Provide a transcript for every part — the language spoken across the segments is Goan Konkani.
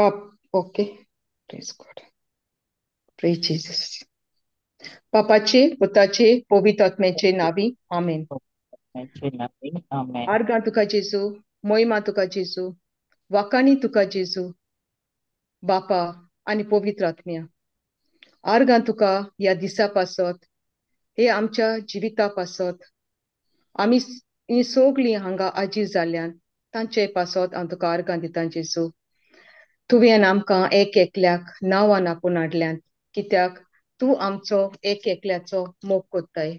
पाप okay, praise God, praise Jesus. पापाचे, पुताचे, पवित्र आत्म्याचे नावी, आमेन. आर्गां तुका जेजू, मोहिमा तुका जेजू, वाकाणी तुका जेजू, बापा आनी पवित्र आत्म्या. आर्गां तुका ह्या दिसा पासत, हे आमच्या जिविता पासत, आमी ही सगळीं हांगा आजी जाल्यान तांचे पासत हांव तुका आर्गां दितां जेजू. तुवें आमकां एक एकल्याक नांवान आपोवन हाडल्यात, कित्याक तूं आमचो एक एकल्याचो मोग कोत्ताय.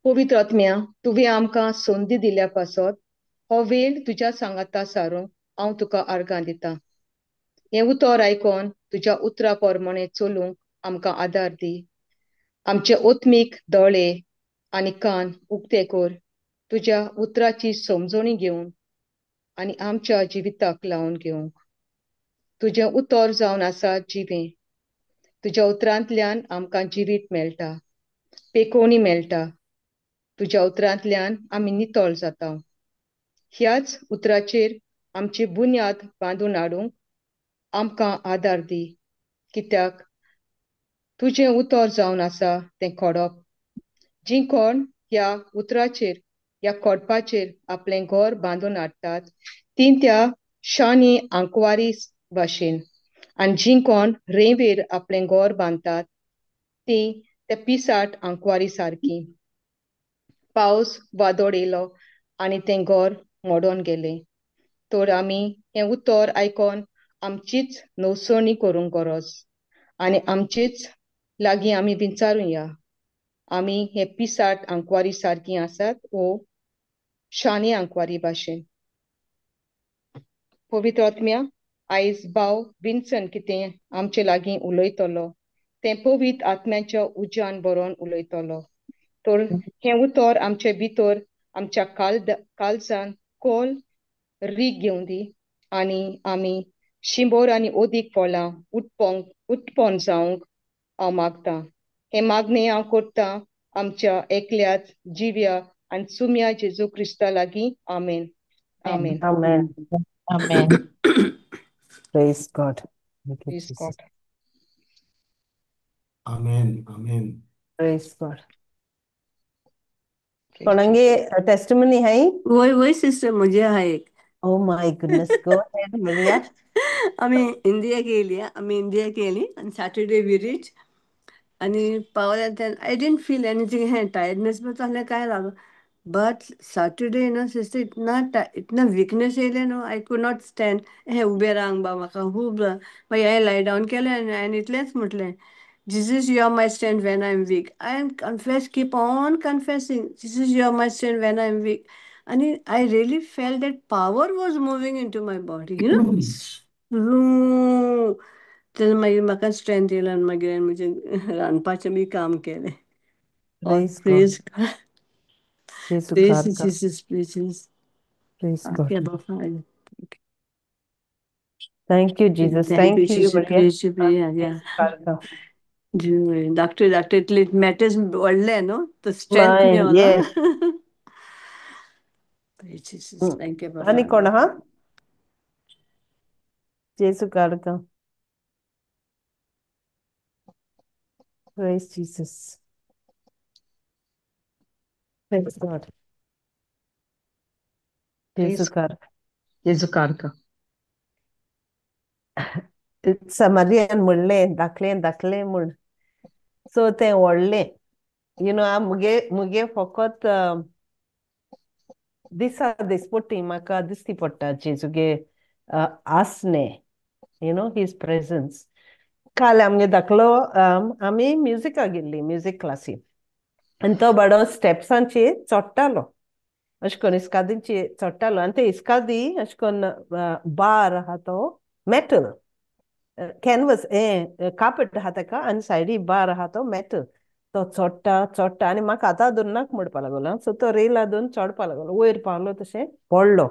पवित्र आत्म्या, तुवें आमकां संदी दिल्या पासत हो वेळ तुज्या सांगाता सारूंक हांव तुका आर्गां दितां. हें उतर आयकोन तुज्या उतरा प्रमाणे चलूंक आमकां आदार दी. आमचे ओत्मीक दोळे आनी कान उक्ते कर, तुज्या उतराची समजणी घेवन आनी आमच्या जिविताक लावन घेवंक. तुजें उतर जावन आसा जिवें, तुज्या उतरांतल्यान आमकां जिवीत मेळटा, पेकोवणी मेळटा. तुज्या उतरांतल्यान आमी नितळ जाता. ह्याच उतराचेर आमची बुन्याद बांदून हाडूंक आमकां आदार दी, कित्याक तुजें उतर जावन आसा तें खोडप. जीं कोण ह्या उतराचेर, ह्या खोडपाचेर आपलें घर बांदून हाडटात तीं त्या शानी आंकवारी भाशेन, आनी जीं कोण रेंवेर आपलें घर बांदतात तीं त्या पिसाट आंकवारी सारकी. पावस वादोड येयलो आनी तें घर मोडोन गेलें. तर आमी हें उतर आयकोन आमचीच नवसणी करूंक गरज आनी आमचेच लागीं आमी विचारुया, आमी हे पिसाट आंकवारी सारकी आसात वो शानी आंकवारी भाशेन. पवित्र आत्म्या, आयज भाव विन्सन कितें आमचे लागीं उलयतलो तें पवित्र आत्म्याच्या उज्यान बरोवन उलयतलो. तर हें उतर आमचे भितर, आमच्या काळजान कोल रीग घेवन दी आनी आमी शिंबोर आनी ओदीक फळां उत्पन्न जावंक हांव मागतां. हें मागणें हांव करतां आमच्या एकल्याच जिव्या आनी सुम्या जेजू क्रिस्ता लागीं. आमेन. आमेन. आमेन. आमेन. Praise God. Thank you, Praise Jesus. God. Amen. Amen. Praise God. Praise कोणागे टेस्टिमनी है? वय वय सिस्टर, म्हजे आहा एक. Oh my goodness, go ahead, Maria. आमी इंडिया गेली, आमी इंडिया गेली आनी सॅटर्डे we reach आनी पावल्या तेन्ना I didn't feel anything. हें टायर्डनेस बी तसलें कांय लागो, बट सॅटर्डे न्हू सिस्टर इतना इतना विकनेस येयलें न्हू, I could not stand. हें उबें रावंक बा म्हाका खूब. मागीर हांवें लाय डावन केलें आनी हांवें इतलेंच म्हटलें, Jesus, you are my strength when I am weak. I am confess, keep on confessing, Jesus, you are my strength when I am weak. And I really felt that power was moving into my body, you know. तेन्ना मागीर म्हाका स्ट्रेंथ येयलो आनी मागीर हांवें म्हजें रांदपाचें बी काम केलें. Praise God. Praise Jesu Praise Karka. Jesus, praise. Praise God. Okay, bye. Thank you, Jesus. Thank Thank you, you, Jesus. Maria. Praise you, yeah, yeah. Jesu Karka. Doctor, doctor, इतले मॅटर्स व्हडले न्हू, तो strength My, मेवलो. yes. Praise Jesus. Thank you, आनी Baba. कोण आहा? जेसू Karka. Praise Jesus. Praise God. Jesu Praise Karka. जेजू कारका. समरियान म्हणलें धाकलें धाकलें म्हूण, सो तें व्हडलें, you know, मुगे मुगे फकत दिसा दिसपट्टी म्हाका दिसती पडटा जेजूगे आसणें, you know, his presence. काल आमगे धाकलो, आमी म्युजिकाक गेल्ली, म्युजीक क्लासी, आनी तो बाडो स्टेप्सांचेर चडटालो, अशें करून इस्कादींचेर चडटालो, आनी ते इस्कादी अशें करून बार आहा तो मेटल कॅनवस हें कार्पेट आहा ताका, आनी सायडी बार आहा तो मेटल. तो चडटा चडटा आनी म्हाका आतां धरून नाका म्हणपा लागलो. सो तो रेला धरून चडपा लागलो, वयर पावलो तशें पडलो,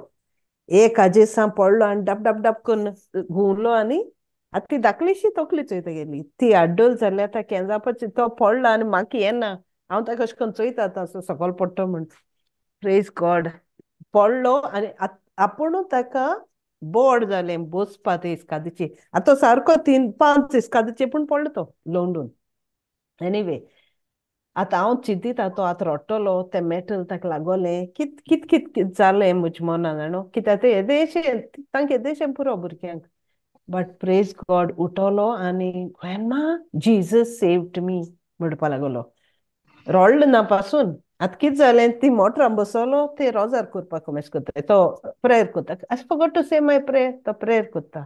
एक आजेसां पडलो आनी डब डब डब करून घुंवलो आनी आतां ती धाकलीशी तकली चोयता गेली, ती आड्डोल जाली आतां केंजापाची. तो पडलो आनी म्हाका येना, हांव ताका अशें करून चोयता आतां असो सकयल पडटा म्हूण. प्रेज गॉड. पडलो आनी आपुणू ताका बोर्ड जालें बसपा ते इस्कादीचे. आतां सारको 3-5 इस्कादीचे पूण पडलो तो लोंडून. एनिवे आतां हांव चिंतिता तो आतां रडटलो, तें मेटल ताका लागोलें, कित कित कित कित जालें म्हज्या मनान जाणो, कित्याक तें येदेशें तांकां येदेशें पुरो भुरग्यांक. बट प्रेज गॉड उठलो आनी ग्रँडमा जीजस सेव्ड मी म्हणपा लागलो. रडलो ना पासून. आतां कितें जालें, ती मोटरान बसलो, ते रोजार करपाक कोमेस करता, तो प्रेयर करता. I forgot to say my prayer, तो प्रेयर करता.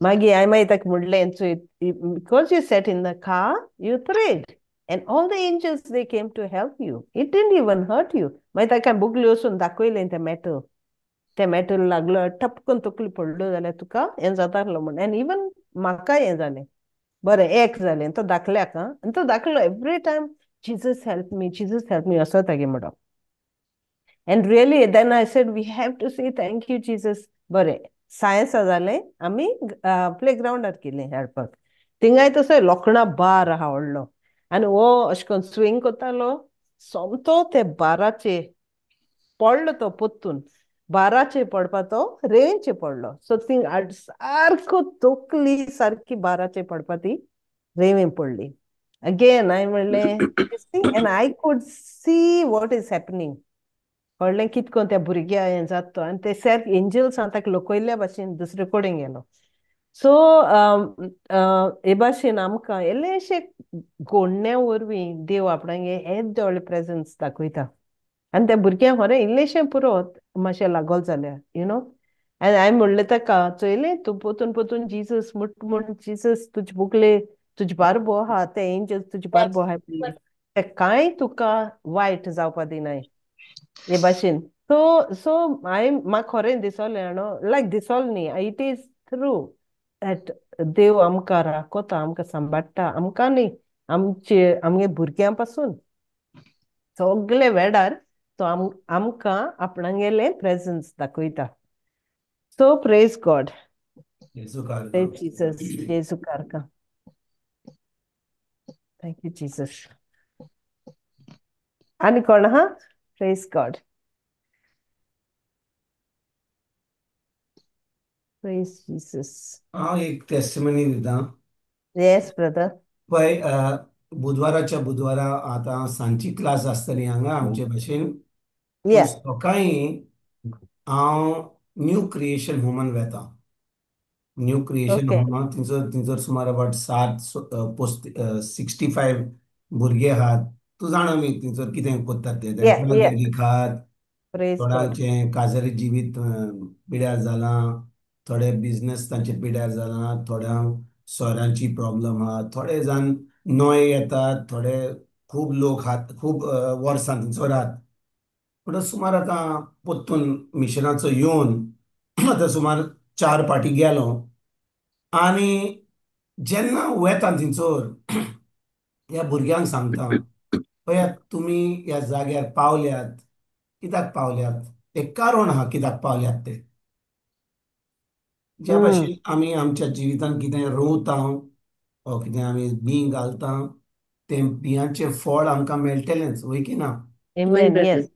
मागीर हांवें मागीर ताका म्हणलें, चोय because you sat in the car you prayed and all the angels they came to help you, it didn't even hurt you. मागीर ताका हांवें बुगली वचून दाखयलें तें मेटल, तें मेटल लागलो टपकन तकली पडलो जाल्यार तुका हें जातालो म्हण. आनी इवन म्हाका हें जालें बरें एक जालें तो दाखल्याक. आनी तो दाखलो every time Jesus help me, Jesus help me असो तागे म्हणप. And really then I said we have to say thank you Jesus. बरें सायन्सा जालें, आमी प्ले ग्रावंडार गेलीं खेळपाक. थिंगाय तसो लोखणा बार आहा व्हडलो आनी हो अशें करून स्विंग करतालो, सोमतो ते बाराचे पडलो तो पोत्तून, बाराचे पडपा तो रेंचे पडलो. सो थिंग सारको तकली सारकी बाराचे पडपा ती रेंवे पडली. अगेन हांवें म्हणलें and I could see what is happening. कळ्ळें कित करून त्या भुरग्या हें जाता तो. आनी ते सारके एंजल्स हांव ताका लोकयल्ल्या भाशेन दुसरे कडेन गेलो. सो हे भाशेन आमकां इल्लेशे गोडण्या वरवीं देव आपणागे येद्दे व्हडले प्रेजन्स दाखयता. आनी त्या भुरग्यांक खरें इल्लेशें पुरो मातशें लागोल जाल्यार you know. आनी हांवें म्हणलें ताका, चोयलें तूं पोतून पोतून जीजस म्हूट म्हूण जीजस तुजे बुकले तुजे बारबो आहा, ते एंजल्स तुजे बारबो आहाय म्हणलें, ते कांय तुका वायट जावपा दिनाय हे भाशेन. सो सो हांवें म्हाका खरें दिसोलें न्हू, लायक दिसोलें न्ही, it is true that देव आमकां राखता, आमकां सांबाळटा, आमकां न्ही आमचे आमगे भुरग्यां पासून सगळे वेळार तो आमकां आपणागेलें प्रेजन्स दाखयता. So praise God, praise Jesus, जेजू कारका. Thank you Jesus. आनी कोण आहा? प्रेज गॉड, प्रेज जीसस. हांव एक टेस्टिमनी दिता. Yes brother. पळय बुधवाराच्या बुधवारा आतां सांजची क्लास आसतली हांगा आमचे भाशेन. सकाळीं हांव न्यू क्रिएशन होमान वेता. न्यू क्रिएशन होमान थंयसर सुमार अबावट 65 भुरगे आहात. तूं जाणा न्ही थंयसर कितें करतात ते, ड्रग खात, थोड्यांचें काजरी जिवीत पिड्यार जालां, थोडे बिजनेस तांचे पिड्यार जालां, थोड्यांक सोऱ्यांची प्रॉब्लम आहा, थोडे जाण नवे येतात, थोडे खूब लोक आहात, खूब वर्सां थंयसर आहात. पूण सुमार आतां पोत्तून मिशनाचो येवन आतां सुमार 4 पाटी गेलो. आनी जेन्ना वेता थंयसर ह्या भुरग्यांक सांगता, पळयात तुमी ह्या जाग्यार पावल्यात, कित्याक पावल्यात, एक कारण आहा कित्याक पावल्यात ते. ज्या भाशेन आमी आमच्या जिवितान कितें रोवता ओ कितें आमी बीं घालता, तें बियांचें फळ आमकां मेळटलेंच, वय की ना? म्हणटच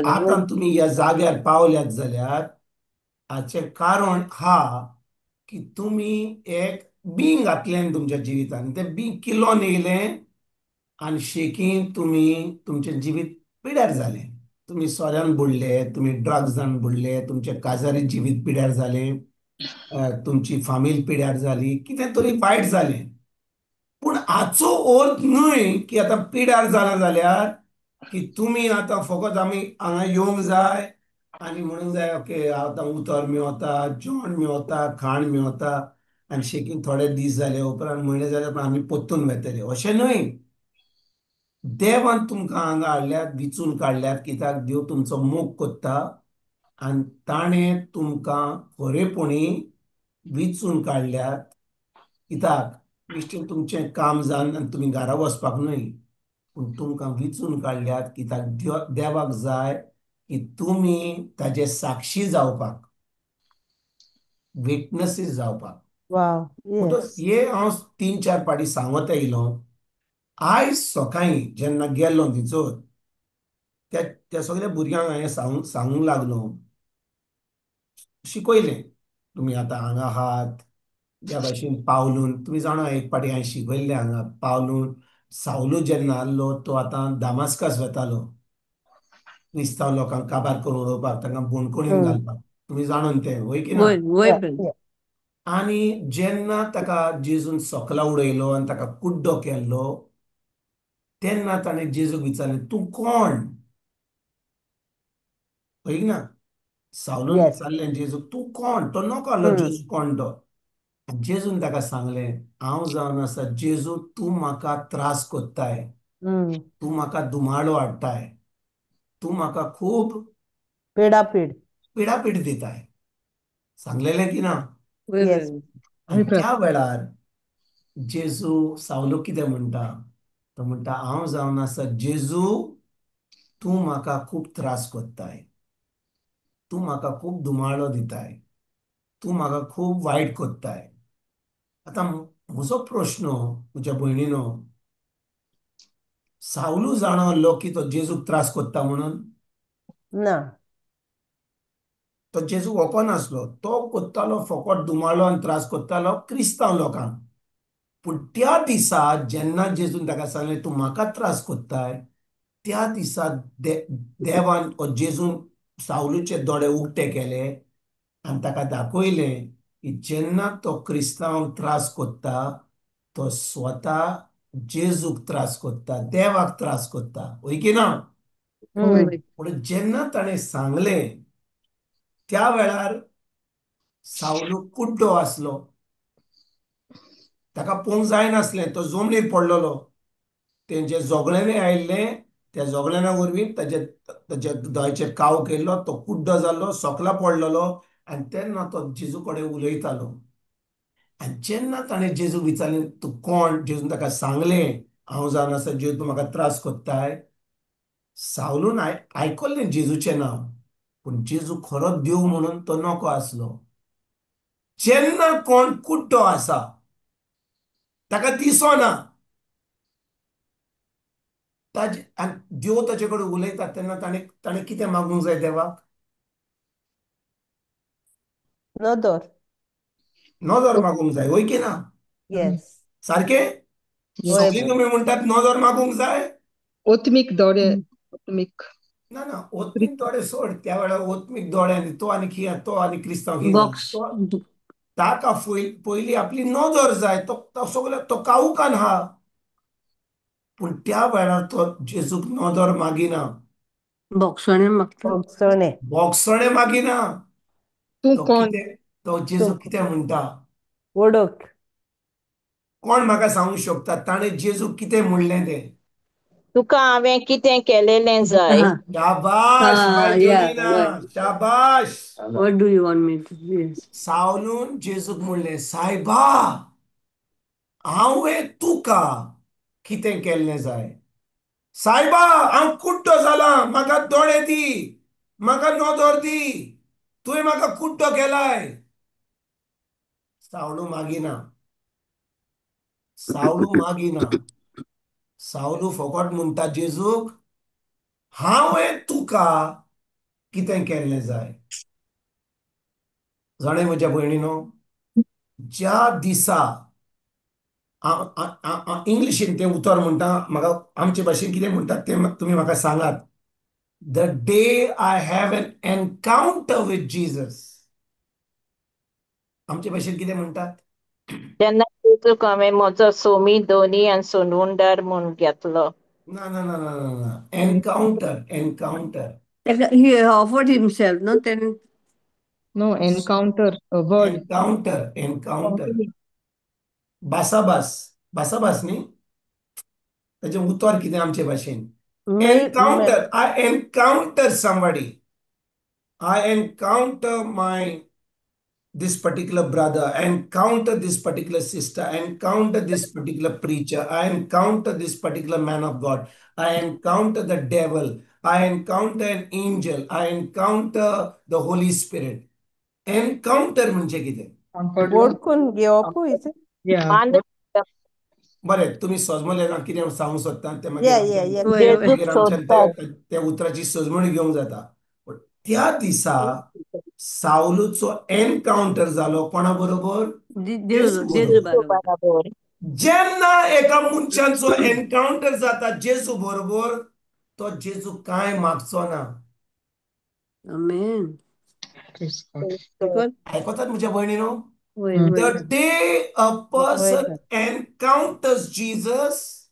आतां तुमी ह्या जाग्यार पावल्यात जाल्यार हाचें कारण हा की तुमी एक बीं घातलें तुमच्या जिवितान, तें बीं किलोन येयलें आनी शेकीं तुमी तुमचें जिवीत पिड्यार जालें. तुमी सोऱ्यान बुडले, तुमी ड्रग्सान बुडले, तुमचें काजारी जिवीत पिड्यार जालें, तुमची फामील पिड्यार जाली, कितें तरी वायट जालें. पूण हाचो अर्थ न्हय की आतां पिड्यार जालां जाल्यार की तुमी आतां फकत आमी हांगा येवंक जाय आनी म्हणूंक जाय ओके आतां उतर मेवता, जेवण मेवता, खाण मेवता आनी शेकीं थोडे दीस जाले उपरांत, म्हयने जाले उपरांत आमी पोत्तून वेतले, अशें न्हय. देवान तुमकां हांगा हाडल्यात, विचून काडल्यात, कित्याक देव तुमचो मोग कोत्ता आनी ताणें तुमकां खरेपणी विचून काडल्यात. कित्याक बेश्टें तुमचें काम जावन आनी तुमी घरा वचपाक न्हय, पूण तुमकां विचून काडल्यात कित्याक देवाक जाय की तुमी ताजे साक्षी जावपाक, विटनसीस जावपाक. हे हांव 3-4 पाटी सांगत येयलो. आयज सकाळीं जेन्ना गेल्लो थंयसर त्या सगळ्या भुरग्यांक हांवें सांगूंक लागलो, शिकयलें. तुमी आतां हांगा आहात ज्या भाशेन पावलून, तुमी जाणा एक फावटी हांवें शिकयल्लें हांगा, पावलून सावलू जेन्ना आहलो तो आतां दामास्कस वतालो क्रिस्तांव लोकांक काबार करून उडोवपाक, तांकां बोणकोणीन घालपाक, तुमी जाणून तें वय की ना? आनी जेन्ना ताका जेजून सकला उडयलो आनी ताका कुड्डो केल्लो तेन्ना ताणें जेजूक विचारलें तूं कोण? वय ना? सावलून विचारलें जेजूक तूं कोण? तो नको आहलो जेजू कोण तो. जेजून ताका सांगलें हांव जावन आसा जेजू, तूं म्हाका त्रास कोत्ताय, तूं म्हाका दुमाळो हाडटाय, तूं म्हाका खूब पिडापीड पिडापीड दिताय, सांगलेलें की ना? आनी त्या वेळार जेजू सावलू कितें म्हणटा, तो म्हणटा हांव जावन आसा जेजू, तूं म्हाका खूब त्रास कोत्ताय, तूं म्हाका खूब दुमाळो दिताय, तूं म्हाका खूब वायट कोत्ताय. आतां म्हजो प्रश्न म्हज्या भयणीनो, सावलू जाणा आहलो की तो जेजूक त्रास कोत्ता म्हणून? ना, तो जेजूक वळखनासलो, तो कोत्तालो फकत दुमाळो आनी त्रास कोत्तालो क्रिस्तांव लोकांक. पूण त्या दिसा जेन्ना जेजून ताका सांगलें तूं म्हाका त्रास कोत्ताय, त्या दिसा देवान ओ जेजून सावलूचे दोळे उक्ते केले आनी ताका दाखयलें की जेन्ना तो क्रिस्तांवांक त्रास कोत्ता तो स्वता जेजूक त्रास कोत्ता, देवाक त्रास कोत्ता, वय की ना? पूण जेन्ना ताणें सांगलें त्या वेळार सावलू कुड्डो आसलो, ताका पळोवंक जायनासलें, तो जमनीर पडलेलो, तेंचे जोगळ्यांनी आयिल्लें, त्या जोगळ्याना वरवीं ताजे ताज्या दोळ्याचेर काव केल्लो, तो कुड्डो जाल्लो, सोकला पडलेलो आनी तेन्ना तो जेजू कडेन उलयतालो. आनी जेन्ना ताणें जेजूक विचारलें तूं कोण, जेजून ताका सांगलें हांव जावन आसा जेजू तूं म्हाका त्रास कोत्ताय, सावलून आयकल्लें जेजूचें नांव, पूण जेजू खरो देव म्हणून तो नको आसलो. जेन्ना कोण कुड्डो आसा ताका दिसना, ताजे आनी देव ताचे कडेन उलयता तेन्ना ताणें ताणें कितें मागूंक जाय देवाक? नदर, नदर मागूंक जाय, वय की ना? येस, सारकें? सगळीं तुमी म्हणटात नदर मागूंक जाय? ओत्मीक दोळे, ओत्मीक ना ना, ओत्मीक दोळे सोड, त्या वेळार ओत्मीक दोळे आनी तो आनी खी तो आनी क्रिस्तांव खी ताका पयली आपली नदर जाय, तो सगलो तो कावूकान हा, पूण त्या वेळार तो जेजूक नदर मागिना, बोगसणे मागता, बोगसणे, बोगसणे मागिना. तूं तो कोण? कितें, तो जेजू कितें म्हणटा? वडक. कोण म्हाका सांगूंक शकता ताणें जेजूक कितें म्हणलें तें? तुका हांवें कितें केलेलें जाय? शाबाश बाय जोलिना, शाबाश. What do you want me to do? सावलून जेजूक म्हणलें सायबा हांवें तुका कितें केल्लें जाय? सायबा हांव कुड्डो जालां, म्हाका दोळे दी, म्हाका नदर दी, तुवें म्हाका कुड्डो केलाय. सावलू मागिना, सावलू मागिना, सावलू फकत म्हणटा जेजूक हांवें तुका कितें केल्लें जाय? जाणें म्हज्या भयणीनो, ज्या दिसा इंग्लिशीन तें उतर म्हणटा, म्हाका आमचे भाशेन कितें म्हणटात तें तुमी म्हाका सांगात. The day I have an encounter with Jesus, आमचे भाशेन कितें म्हणटात? तेन्ना जेजूक हांवें म्हजो सोमी दोनी आनी सोडवणदार म्हूण घेतलो. ना ना ना ना ना ना, encounter, encounter. He offered himself, no? Then no, encounter, a word. Encounter, encounter. बासाबास, बासाबास न्ही, ताचें उतर कितें आमचे भाशेन? Encounter. I encounter somebody, I encounter my this particular brother, I encounter this particular sister, I encounter this particular preacher, I encounter this particular man of God, I encounter the devil, I encounter an angel, I encounter the Holy Spirit. Encounter म्हणजे कितें? वळखून घेवप. बरें, तुमी सजमले ना कितें सांगूंक सोदता तें मागीर आमच्यान त्या उतराची सजमणी घेवंक जाता. त्या दिसा सावलूचो एनकाउंटर जालो कोणा बरोबर? जेजू जेजू बरोबर. बरोबर. बरोबर. जेन्ना एका मनशाचो एनकाउंटर जाता जेजू बरोबर, तो जेजू कांय मागचो ना. आमेन. Praise God. Because आयकतात म्हज्या भयणीनो? वय वय. The day a person encounters Jesus,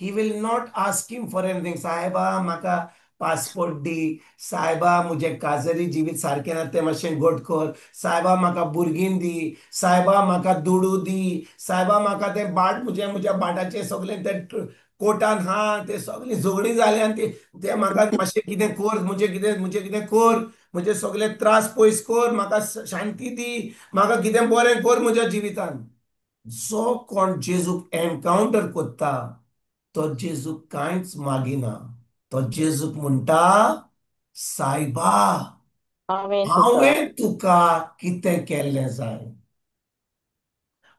he will not ask him for anything. साहेबा म्हाका पासपोर्ट दी, साहेबा म्हजें काजरी जिवीत सारकें ना तें मातशें घट कर, साहेबा म्हाका भुरगीं दी, साहेबा म्हाका दुडू दी, साहेबा म्हाका तें बाट म्हजें म्हज्या बाटाचें सगळें तें कोर्टान हा ते सगळीं झगडीं जालीं आनी ते म्हाका मातशें कितें कर, म्हजें कितें म्हजें कितें कर, म्हजे सगळे त्रास पयस कर, म्हाका शांती दी, म्हाका कितें बरें कर म्हज्या जिवितान. जो कोण जेजूक एनकाउंटर करता तो जेजूक कांयच मागिना. तो जेजूक म्हणटा, सायबा हांवें तुका हांवें तुका कितें केल्लें जाय.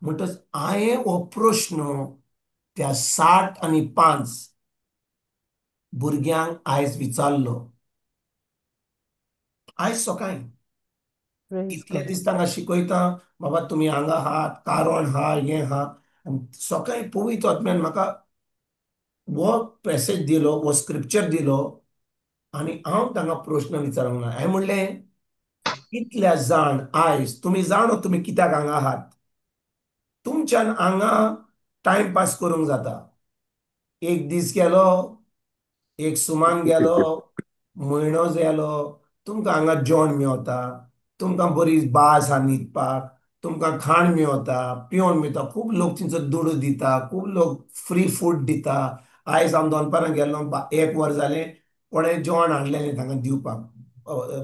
म्हणटच हांवें हो प्रश्न त्या 65 भुरग्यांक आयज विचारलो. आयज सकाळीं इतले दीस तांकां शिकयता, बाबा तुमी हांगा आहात, कारण हा, हें हा. आनी सकाळीं पवित्र आत्म्यान म्हाका हो पॅसेज दिलो, हो स्क्रिप्चर दिलो आनी हांव तांकां प्रश्न विचारूंक ना. हांवें म्हणलें, कितल्या जाण आयज तुमी जाणो तुमी कित्याक हांगा आहात? तुमच्यान हांगा टायमपास करूंक जाता. एक दीस गेलो, एक सुमान गेलो, म्हयनो गेलो, तुमकां हांगा जेवण मेवता, तुमकां बरी बास आहा न्हिदपाक, तुमकां खाण मेवता, पिवण मेवता. खूब लोक थंयसर दुडू दिता, खूब लोक फ्री फूड दिता. आयज हांव दनपारां गेल्लो, 1 वर जालें, कोणें जेवण हाडलेलें तांकां दिवपाक.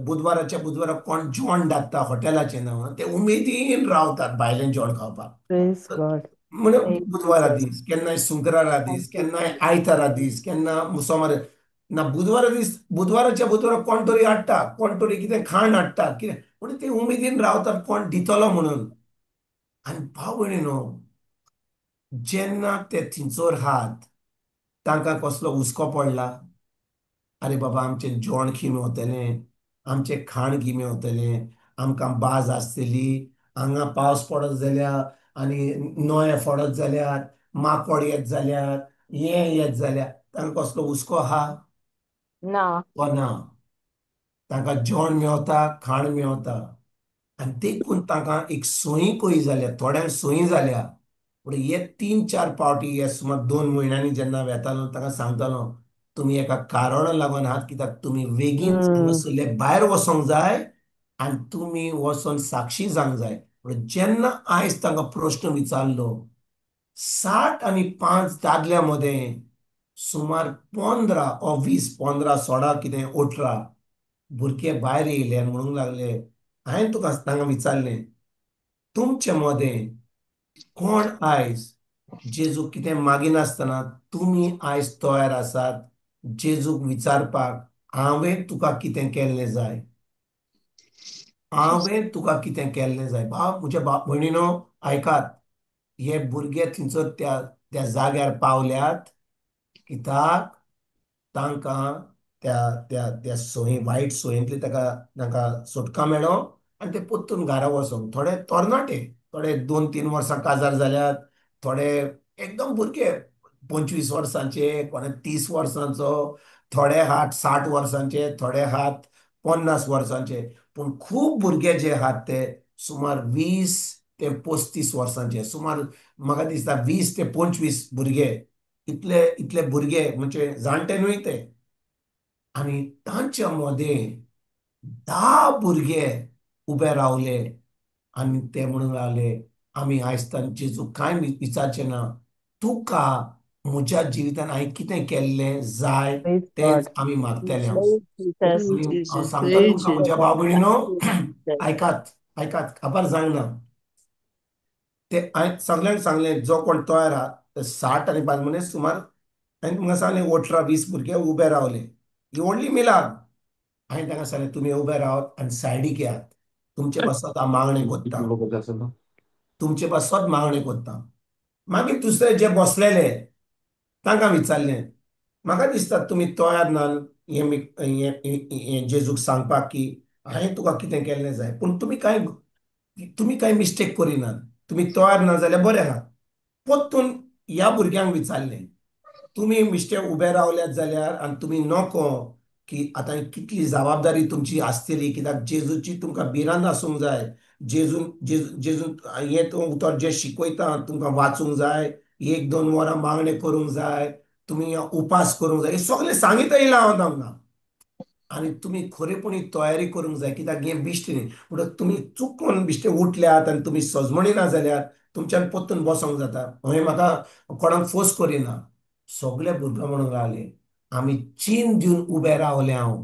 बुधवाराच्या बुधवाराक कोण जेवण धाडटा हॉटेलाचें नांव, ते उमेदीन रावतात भायलें जेवण खावपाक. Praise God. म्हणून बुधवारा दीस, केन्नाय शुक्रारा दीस, केन्नाय आयतारा दीस, केन्ना सोमार ना, बुधवारा दीस, बुधवाराच्या बुधवारा कोण तरी हाडटा, कोण तरी कितें खाण हाडटा, कितें म्हणून ते उमेदीन रावतात कोण दितलो म्हणून. आनी भाव भयणीनो, जेन्ना ते थंयसर आहात तांकां कसलो हुस्को पडला, अरे बाबा आमचें जेवण खी मेवतलें, आमचें खाण खी मेवतलें, आमकां बाज आसतली, हांगा पावस पडत जाल्यार आनी नोये फोडत जाल्यार, माकोड येत जाल्यार, हें येत जाल्यार, तांकां कसलो हुस्को आहा? ना. तो ना. तांकां जेवण मेवता, खाण मेवता. आनी देखून तांकां एक सोयी कही जाल्या, थोड्यांक सोयी जाल्या. पूण हे 3-4 पावटी हे सुमार 2 म्हयन्यांनी जेन्ना वेतालो तांकां सांगतालो, तुमी एका कारणा लागून आहात, कित्याक तुमी बेगीन हांगासरले भायर वचोंक जाय आनी तुमी वचोन साक्षी जावंक जाय. पूण जेन्ना आयज तांकां प्रश्न विचारलो, 65 दादल्या मदें सुमार 15 ओ 20, 15, 16 कितें 18 भुरगे भायर येयले आनी म्हणूंक लागले, हांवें तुका तांकां विचारलें, तुमचे मदें कोण आयज जेजूक कितें मागिनासतना तुमी आयज तयार आसात जेजूक विचारपाक, हांवें तुका कितें केल्लें जाय, हांवें तुका कितें केल्लें जाय. भाव म्हज्या भयणीनो आयकात, हे भुरगे थंयसर त्या त्या जाग्यार पावल्यात कित्याक तांकां त्या त्या त्या सोयी, वायट सोयींतली ताका तांकां सुटका मेळो आनी ते परतून घरा वचोंक. थोडे तरणाटे, थोडे 2-3 वर्सां काजार जाल्यात, थोडे एकदम भुरगे 25 वर्सांचे, कोणे 30 वर्सांचो, थोडे हात 60 वर्सांचे, थोडे हात 50 वर्सांचे. पूण खूब भुरगे जे आहात ते सुमार 20 ते 35 वर्सांचे, सुमार म्हाका दिसता 20 ते 25 भुरगे, इतले इतले भुरगे म्हणजे जाणटे न्हय ते. आनी तांच्या मदें 10 भुरगे उबे रावले आनी ते म्हणूंक लागले, आमी आयज जेजू कांय विचारचें ना, तुका म्हज्या जिवितान हांवें कितें केल्लें जाय तेंच आमी मागतले. हांव सांगता तुमकां म्हज्या भाव भयणीनो, आयकात आयकात, खबर जावंक ना. ते हांवें सगल्यांक सांगलें, जो कोण तयार आहा ते 65 म्हणजे सुमार हांवें तुमकां सांगलें 18-20 भुरगे उबे रावले. ही व्हडली मिलाग. हांवें तांकां सांगलें, तुमी उबे रावत आनी सायडीक येयात, तुमचे पासत हांव मागणें कोत्ता, तुमचे पासत मागणें कोत्ता. मागीर दुसरे जे बसलेले तांकां विचारलें, म्हाका दिसता तुमी तयार ना हें जेजूक सांगपाक की हांवें तुका कितें केल्लें जाय, पूण तुमी कांय मिस्टेक करिनात, तुमी तयार ना जाल्यार बरें आहा. परतून ह्या भुरग्यांक विचारलें, तुमी मिस्टेक उबे रावल्यात जाल्यार आनी तुमी नको की आतां कितली जबाबदारी तुमची आसतली, कित्याक जेजूची तुमकां भिरांत आसूंक जाय. जेजून जेजू जेजून हें तूं उतर जें शिकयता तुमकां वाचूंक जाय, 1-2 वरां मागणें करूंक जाय, तुमी उपास करूंक जाय, हें सगळें सांगीत येयलां हांव तांकां. आनी तुमी खरेपणी तयारी करूंक जाय, कित्याक हें बिश्टें न्ही. म्हणटकच तुमी चुकून बिश्टे उठल्यात आनी तुमी सजमणी ना जाल्यार तुमच्यान परतून बसोंक जाता. हांवें म्हाका कोणाक फोर्स करिना. सगळे भुरगे म्हणूंक लागले, आमी चीन दिवन उबे रावले हांव,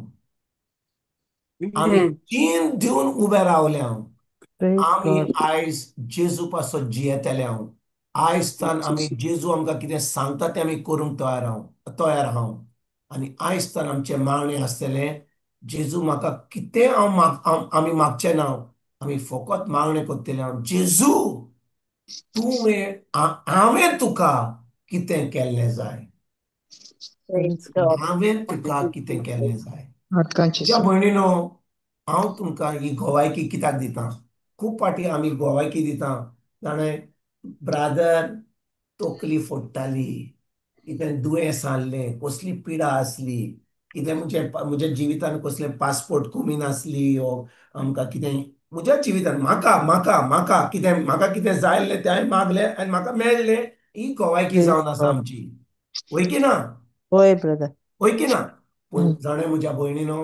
आमी चीन दिवन उबे रावले हांव, आमी आयज जेजू पासत जियेतले हांव, आयज तान आमी जेजू आमकां कितें सांगता तें आमी करूंक तयार हांव, तयार हांव. आनी आयज तान आमचें मागणें आसतलें, जेजू म्हाका कितें हांव आमी मागचें ना, आमी फकत मागणें करतले हांव, जेजू तुवें हांवें तुका कितें केल्लें जाय, हांवें तुका कितें केल्लें जाय. म्हज्या भयणीनो, हांव तुमकां ही गोवायकी कित्याक दिता? खूब फावटी आमी गोवायकी दिता, जाणें ब्रादर तकली फोडटाली, कितें दुयेंस आसलें, कसली पिडा आसली, कितें म्हज्या जिवितान कसलें पासपोर्ट कमी नासली, वो आमकां कितें म्हज्या जिवितान म्हाका म्हाका म्हाका कितें म्हाका कितें जाय आसलें तें हांवें मागलें आनी म्हाका मेळ्ळें. ही गोवायकी जावन आसा आमची, वय की ना? वय ब्रदर, वय की ना? पूण जाणें म्हज्या भयणीनो,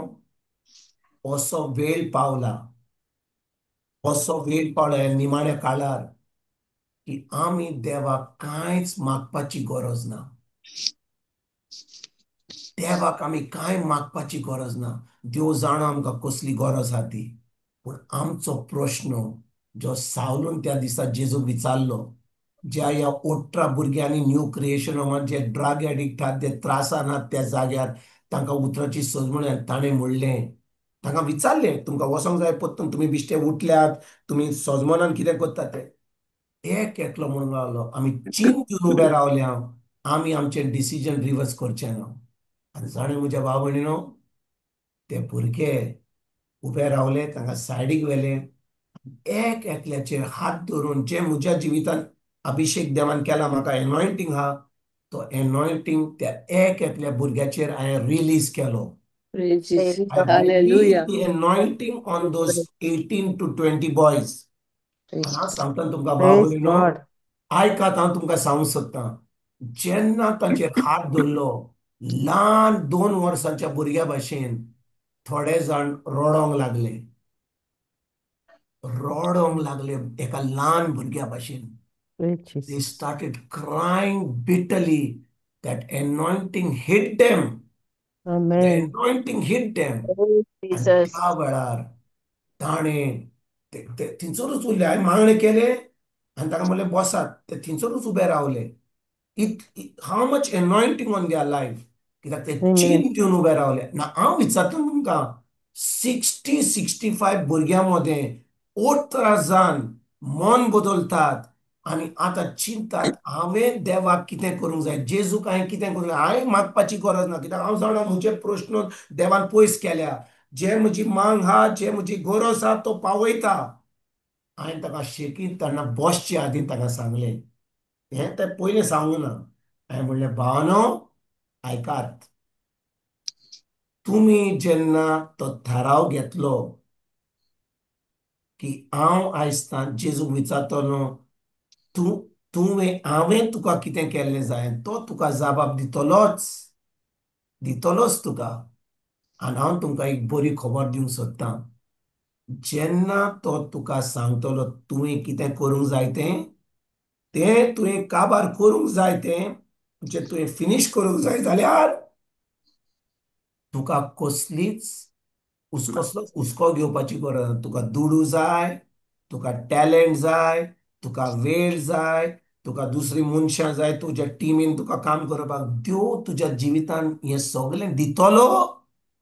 असो वेळ पावला, असो वेळ पावला ह्या निमाण्या काळार की आमी देवाक कांयच मागपाची गरज ना, देवाक आमी कांय मागपाची गरज ना. देव जाणा आमकां कसली गरज आहा ती. पूण आमचो प्रश्न जो सावलून त्या दिसा जेजूक विचारलो, ज्या ह्या 18 भुरग्यांनी न्यू क्रिएशन होमान जे ड्रग एडिक्ट आहात, जे त्रासान आहात त्या जाग्यार तांकां उतराची सजमण, ताणें म्हणलें, तांकां विचारलें, तुमकां वचोंक जाय परतून, तुमी बिश्टे उठल्यात, तुमी सजमनान कितें करतात ते. एक एकलो म्हणून रावलो, आमी चीन दिवन उबे रावल्या, आमी आमचें डिसिजन रिवर्स करचें ना. आनी जाणें म्हज्या भाव भयणीनो, ते भुरगे उबे रावले, तांकां सायडीक व्हेले, एक एकल्याचेर हात धरून, जे म्हज्या जिवितान अभिषेक देवान केला, म्हाका एनॉयंटींग आहा, तो एनॉयंटींग त्या एक एकल्या भुरग्याचेर हांवें रिलीज केलो. I released the anointing on those 18 to 20 boys. हांव सांगता तुमकां भाव भयणीनो, आयकात, हांव तुमकां सांगूंक सोदतां, जेन्ना तांचेर हात धरलो, ल्हान 2 वर्सांच्या भुरग्या भाशेन थोडे जाण रडोंक लागले, रडोंक लागले एका ल्हान भुरग्या भाशेन. They started crying bitterly. That anointing hit them. Amen. The anointing hit them. Jesus. त्या वेळार ताणें थंयसरूच उरले. हांवें मागणें केलें आनी ताका म्हणलें बसात, ते थंयसरूच उबे रावले. How much anointing on their life, कित्याक ते चीन दिवन उबे रावले. ना हांव विचारता तुमकां, 60-65 भुरग्यां मदें 18 जाण मन बदलतात आनी आतां चिंतात हांवें देवाक कितें करूंक जाय, जेजूक हांवें कितें करूंक जाय. हांवें मागपाची गरज ना, कित्याक हांव जाणा म्हजे प्रश्न देवान पयस केल्या, जे म्हजी मांग आहा, जे म्हजी गरज आहा तो पावयता. हांवें ताका शेकीत तेन्ना बसचे आदीं ताका सांगलें, हें तें पयलें सांगूं ना, हांवें म्हणलें, भावानो आयकात, तुमी जेन्ना तो थाराव घेतलो की हांव आयज जेजूक विचारतलो, तुवें हांवें तुका कितें केल्लें जाय, तो तुका जबाब दितलोच, दितलोच तुका. आनी हांव तुमकां एक बरी खबर दिवंक सोदतां, जेन्ना तो तुका सांगतलो तुवें कितें करूंक जाय तें, तें तुवें काबार करूंक जाय तें, म्हणजे तुवें फिनीश करूंक जाय जाल्यार तुका कसलीच कसलोच हुस्को घेवपाची गरज ना. तुका दुडू जाय, तुका टॅलंट जाय, तुका वेळ जाय, तुका दुसरी मनशां जाय तुज्या टिमीन तुका काम करपाक. देव तुज्या जिवितान हें सगळें दितलो,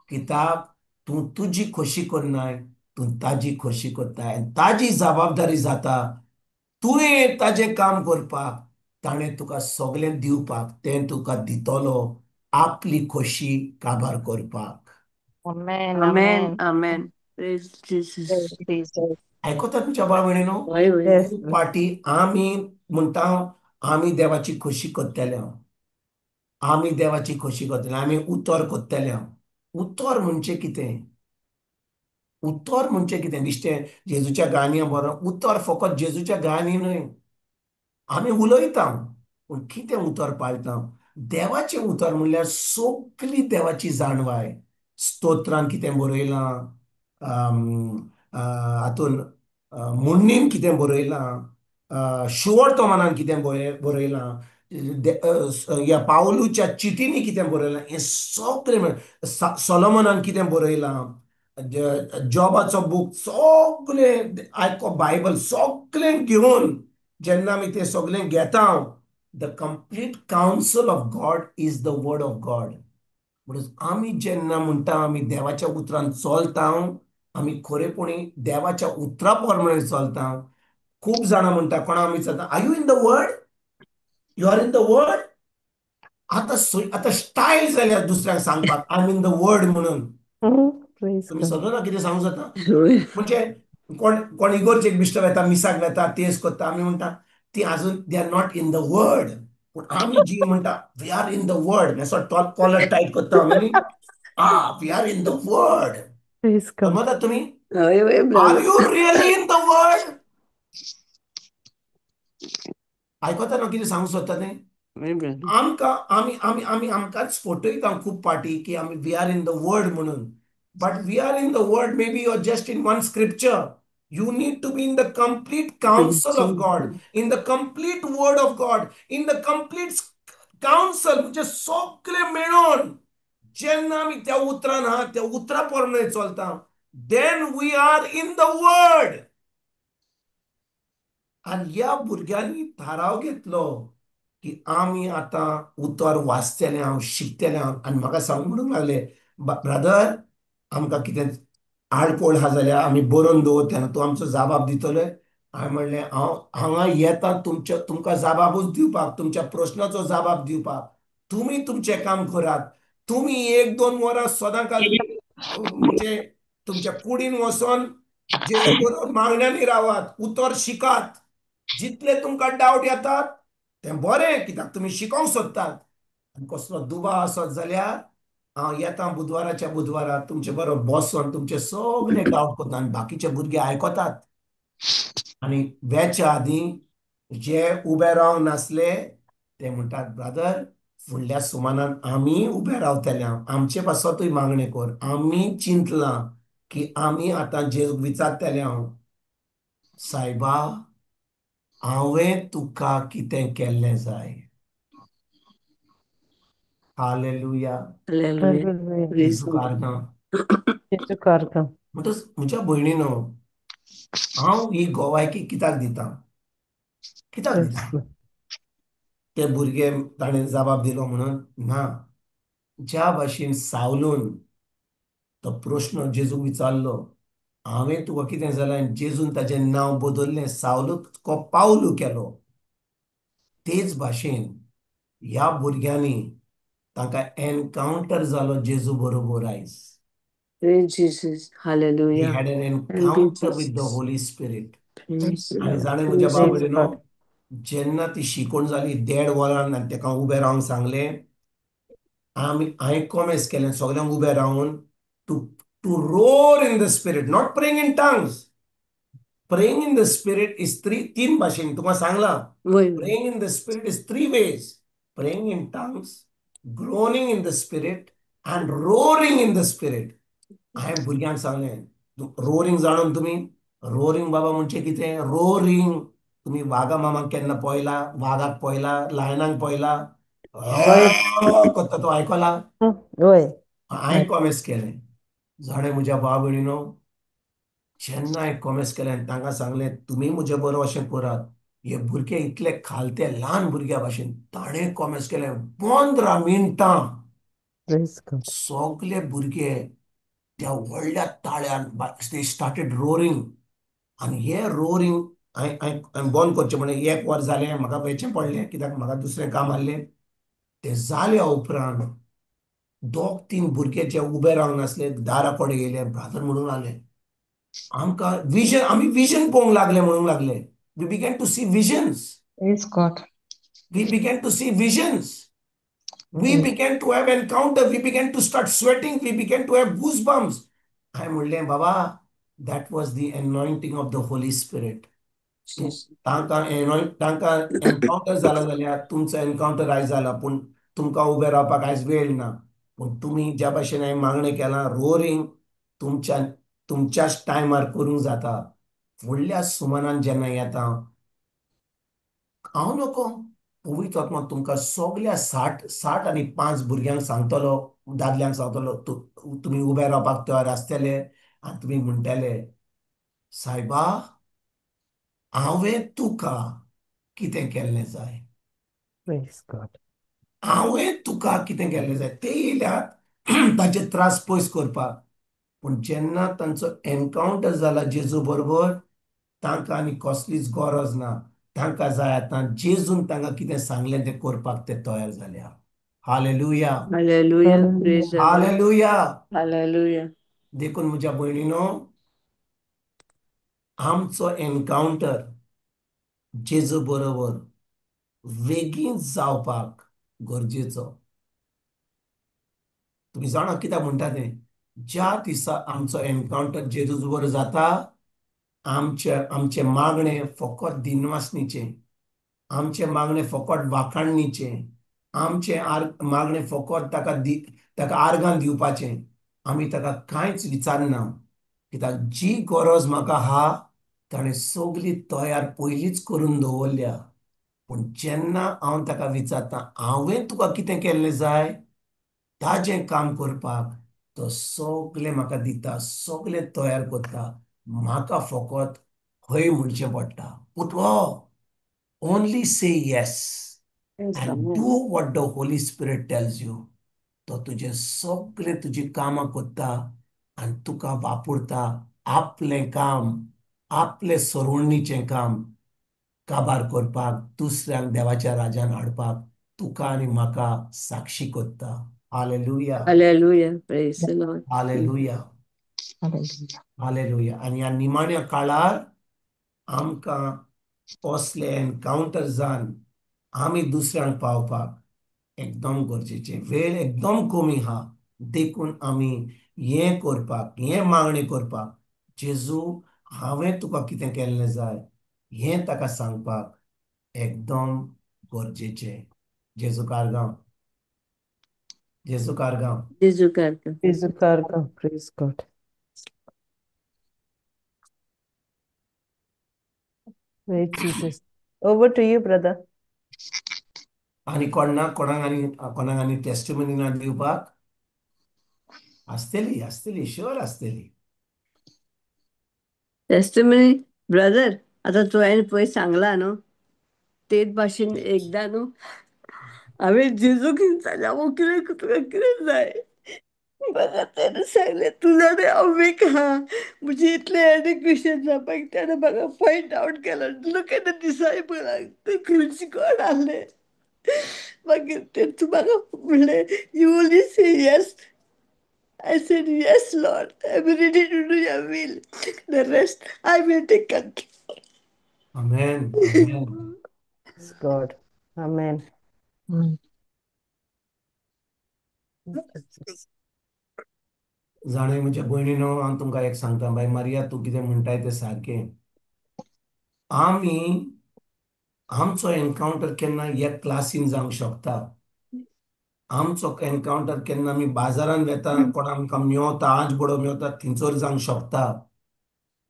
कित्याक तूं तुजी खोशी करनाय, तूं ताजी खोशी करताय. आनी ताजी जबाबदारी जाता तुवें ताजें काम करपाक, ताणें तुका सगळें दिवपाक, तें तुका दितलो आपली खोशी काबार करपाक. Amen, amen, amen. Amen. Praise Jesus. Jesus. आयकता तुमच्या भाव भयणीनो? वय वय. Yes. खूब पाटी आमी म्हणटा आमी देवाची खोशी करतले, आमी देवाची खोशी करतले, आमी उतर करतले. उतर म्हणजे कितें? उतर म्हणजे कितें? बेश्टें जेजूच्या गाणयां बरो उतर फकत जेजूच्या गाणी न्हय, आमी उलयता पूण कितें उतर पाळटा? देवाचें उतर म्हणल्यार सगली देवाची जाणवाय. स्तोत्रान कितें बरयलां, हातून मुण्णीन कितें बरयलां, शुवर्तमानान कितें बरयलां, ह्या पावलूच्या चिटींनी कितें बरयलां, हें सगळें सोलोमनान कितें बरयलां, जॉबाचो बूक सगळें आयको बायबल सगळें घेवन जेन्ना आमी तें सगळें घेता, the complete counsel of God is the word of God. म्हणून आमी जेन्ना म्हणटा आमी देवाच्या उतरान चलता, आमी खरेपणी देवाच्या उतरा प्रमाणे चलता. खूब जाणां म्हणटा, कोणा आमी चलता, are you in the word? You are in the word? आतां आतां स्टायल जाल्या दुसऱ्यांक सांगपाक I am in the word म्हणून. तुमी समजना कितें सांगू जाता? म्हणजे कोण कोण इगोर्जेक बिश्टो वेता, मिसाक वेता, तेज करता, आमी म्हणटा ती अजून they are not in the word. पूण आमी जी म्हणटा we are in the word, असो टॉप कॉलर टायट करता आमी, we are in the word. समजता तुमी? Are you really in the word? आयकता न्हू कितें सांगू सोदता तें? आमकां आमी आमी आमी आमकांच फटयता खूब पाटी की आमी we are in the word म्हणून. But we are in the word, maybe you are just in one scripture. You need to be in the complete counsel of God, in the complete word of God, in the complete counsel. म्हणजे सगळे मेळून जेन्ना आमी त्या उतरान आहा, त्या उतरा प्रमाणे चलता, then we are in the word. आनी ह्या भुरग्यांनी थाराव घेतलो की आमी आतां उतर वाचतले हांव, शिकतले हांव. आनी म्हाका सांगूंक म्हणूंक लागले, ब्रदर आमकां कितें आडकोळ आहा जाल्यार आमी बरोवन दवरतले, तूं आमचो जबाब दितले. हांवें म्हणलें हांव हांगा येता तुमच्या तुमकां जबाबूच दिवपाक, तुमच्या प्रश्नाचो जबाब दिवपाक. तुमी तुमचें काम करात, तुमी एक दोन वरां सदां काल म्हणजे तुमच्या कुडीन वचोन जेजू बरोबर मागण्यांनी रावात, उतर शिकात. जितले तुमकां डावट येतात तें बरें, कित्याक तुमी शिकोवंक सोदतात. आनी कसलो दुबाव आसत जाल्यार हांव येता बुधवाराच्या बुधवारा तुमचे बरोबर बसोन तुमचे सगळे डावट करता आनी बाकीचे भुरगे आयकतात. आनी वेच्या आदीं जे उबे रावंक नासले ते म्हणटात, ब्रदर फुडल्या सुमानान आमी उबे रावतले, आमचे पासतूय मागणें कर. आमी चिंतलां की आमी आतां जेजूक विचारतले हांव, सायबा हांवें तुका कितें केल्लें जाय? हालेलुया. म्हणटच म्हज्या भयणीनो, हांव ही गोवायकी कित्याक दिता, कित्याक दिता? ते भुरगे ताणें जबाब दिलो म्हणून ना. ज्या भाशेन सावलून तो प्रश्न जेजूक विचारलो, हांवें तुका कितें जालें, जेजून ताजें नांव बदल्लें, सावलूक पावलू केलो. तेच भाशेन ह्या भुरग्यांनी तांकां एनकावंटर जालो जेजू बरोबर आयज. Jesus. Hallelujah. He had an encounter with the Holy Spirit. आनी जाणें म्हज्या भाव भयणीनो, जेन्ना ती शिकोवण जाली देड वरान आनी ताका उबें रावंक सांगलें, आमी हांवें कॉमेस केलें सगल्यांक उबें रावन to roar in the spirit, not praying in tongues. Praying in the spirit is तीन भाशेन तुका सांगलां. Praying in the spirit is three ways. Praying in tongues, groaning in the spirit and roaring in the spirit. हांवें भुरग्यांक सांगलें, रोरींग जाणून तुमी, रोरींग बाबा म्हणजे कितें? रोरींग तुमी वागा मामाक केन्ना पळयला? वागाक पळयला? लायनाक पळयला? करता तो आयकला? हांवें कॉमेस केलें. जाणें म्हज्या भाव भयणीनो, जेन्ना हांवें कॉमेस केलें आनी तांकां सांगलें तुमी म्हजे बरोबर अशें करात, हे भुरगे इतले खालते ल्हान भुरग्या भाशेन, ताणें कॉमेस केलें 15 मिनटां सगले भुरगे त्या व्हडल्या ताळ्यान they started roaring. आनी हे रोरींग हांवें बंद करचें म्हणलें, एक वर जालें म्हाका वयचें पडलें कित्याक म्हाका दुसरें काम आसलें. तें जाल्या उपरांत दोग तीन भुरगे जे उबे रावंक नासले दारा कडेन येयले, ब्रादर म्हणूंक लागले, आमकां विजन, आमी विजन पळोवंक लागले म्हणूंक लागले. We began to see visions. Praise God. We began to see visions. We began to have encounter. We began to start sweating. We began to have goosebumps. हांवें म्हणलें, बाबा, that was the anointing of the Holy Spirit. तांकां तांकां एनकावंटर जाला जाल्यार तुमचो एनकावंटर आयज जाला, पूण तुमकां उबें रावपाक आयज वेळ ना. पूण तुमी ज्या भाशेन हांवें मागणें केलां, रोरींग तुमच्या तुमच्याच टायमार करूंक जाता. फुडल्या सुमानान जेन्ना येता, हांव नको, पवित्र आत्मा तुमकां सगल्या 60 65 भुरग्यांक सांगतलो, दादल्यांक सांगतलो, तुमी उबे रावपाक तयार आसतले आनी तुमी म्हणटले, सायबा, हांवें तुका कितें केल्लें जाय? Praise God. हांवें तुका कितें केल्लें जाय? ते येयल्यात ताचे त्रास पयस करपाक, पूण जेन्ना तांचो एनकावंटर जाला जेजू बरोबर, तांकां आनी कसलीच गरज ना. तांकां जाय आतां जेजून तांकां कितें सांगलें तें करपाक ते तयार जाल्या. Hallelujah. Hallelujah. Praise the Lord. Hallelujah. Hallelujah. देखून म्हज्या भयणीनो, आमचो एनकावंटर जेजू बरोबर वेगीन जावपाक गरजेचो. तुमी जाणा कित्याक म्हणटा तें? ज्या दिसा आमचो एनकावंटर जेजू बरोबर जाता, आमचे आमचे मागणे फकत दिनवासणीचें, आमचें मागणें फकत वाखाणणीचें, आमचें आर मागणें फकत ताका दी ताका आर्गां दिवपाचें. आमी ताका कांयच विचारना, कित्याक जी गरज म्हाका आहा ताणें सगली तयार पयलींच करून दवरल्या. पूण जेन्ना हांव ताका विचारता, हांवें तुका कितें केल्लें जाय, ताजें काम करपाक तो सगलें म्हाका दिता, सगलें तयार करता. म्हाका फकत हय म्हणचें पडटा. पुतळो, only say yes Yes, and Amen. do what the Holy Spirit tells you. तो तुजें सगळें तुजी कामां करता आनी तुका वापरता आपलें काम, आपलें सरवणीचें काम काबार करपाक, दुसऱ्यांक देवाच्या राजान हाडपाक तुका आनी म्हाका साक्षी करता. Hallelujah. Hallelujah. Praise the Lord. Hallelujah. Hallelujah. Hallelujah. आनी ह्या निमाण्या काळार आमकां असले एनकावंटर जावन आमी दुसऱ्यांक पावपाक एकदम गरजेचें. वेळ एकदम कमी आहा, देखून आमी हें करपाक, हें मागणें करपाक, जेजू हांवें तुका कितें केल्लें जाय हें ताका सांगपाक एकदम गरजेचें. जेजू कारगांव, जेजू कारगांव. जेजू कारगांव. जेजू कारगांव. Praise God. Praise Jesus. Over to you, brother. आनी कोण ना? कोणाक आनी कोणाक आनी टेस्टिमनी ना दिवपाक? आसतली, आसतली, शुअर आसतली. टेस्टिमनी ब्रदर, आता तुवें पळय सांगला न्हू, तेच भाशेन एकदां न्हू हांवें जेजूक विचारलें, हांव कितें, तुका कितें जाय? म्हाका तेणें सांगलें, तूं जाणा हांव वीक आहा, म्हजे इतलें एडुकेशन ना. मागीर तेणें म्हाका फायंड आवट केलो, लूक एट the डिसायपल, ते खंयचे कोण आहले. मागीर ते तूं म्हाका म्हणलें, you only say yes. I said, yes, Lord, I'm ready to do your will. The rest I will take control. Amen, amen. Praise God. Amen. Jesus. जाणा म्हज्या भयणीनो, हांव तुमकां एक सांगता, बाय मारिया, तूं कितें म्हणटाय तें सारकें. आमी आमचो एनकावंटर केन्ना एक क्लासीन जावंक शकता, आमचो एनकावंटर केन्ना आमी बाजारान वेता, कोण आमकां मेवता, आज बडो मेवता, थंयसर जावंक शकता.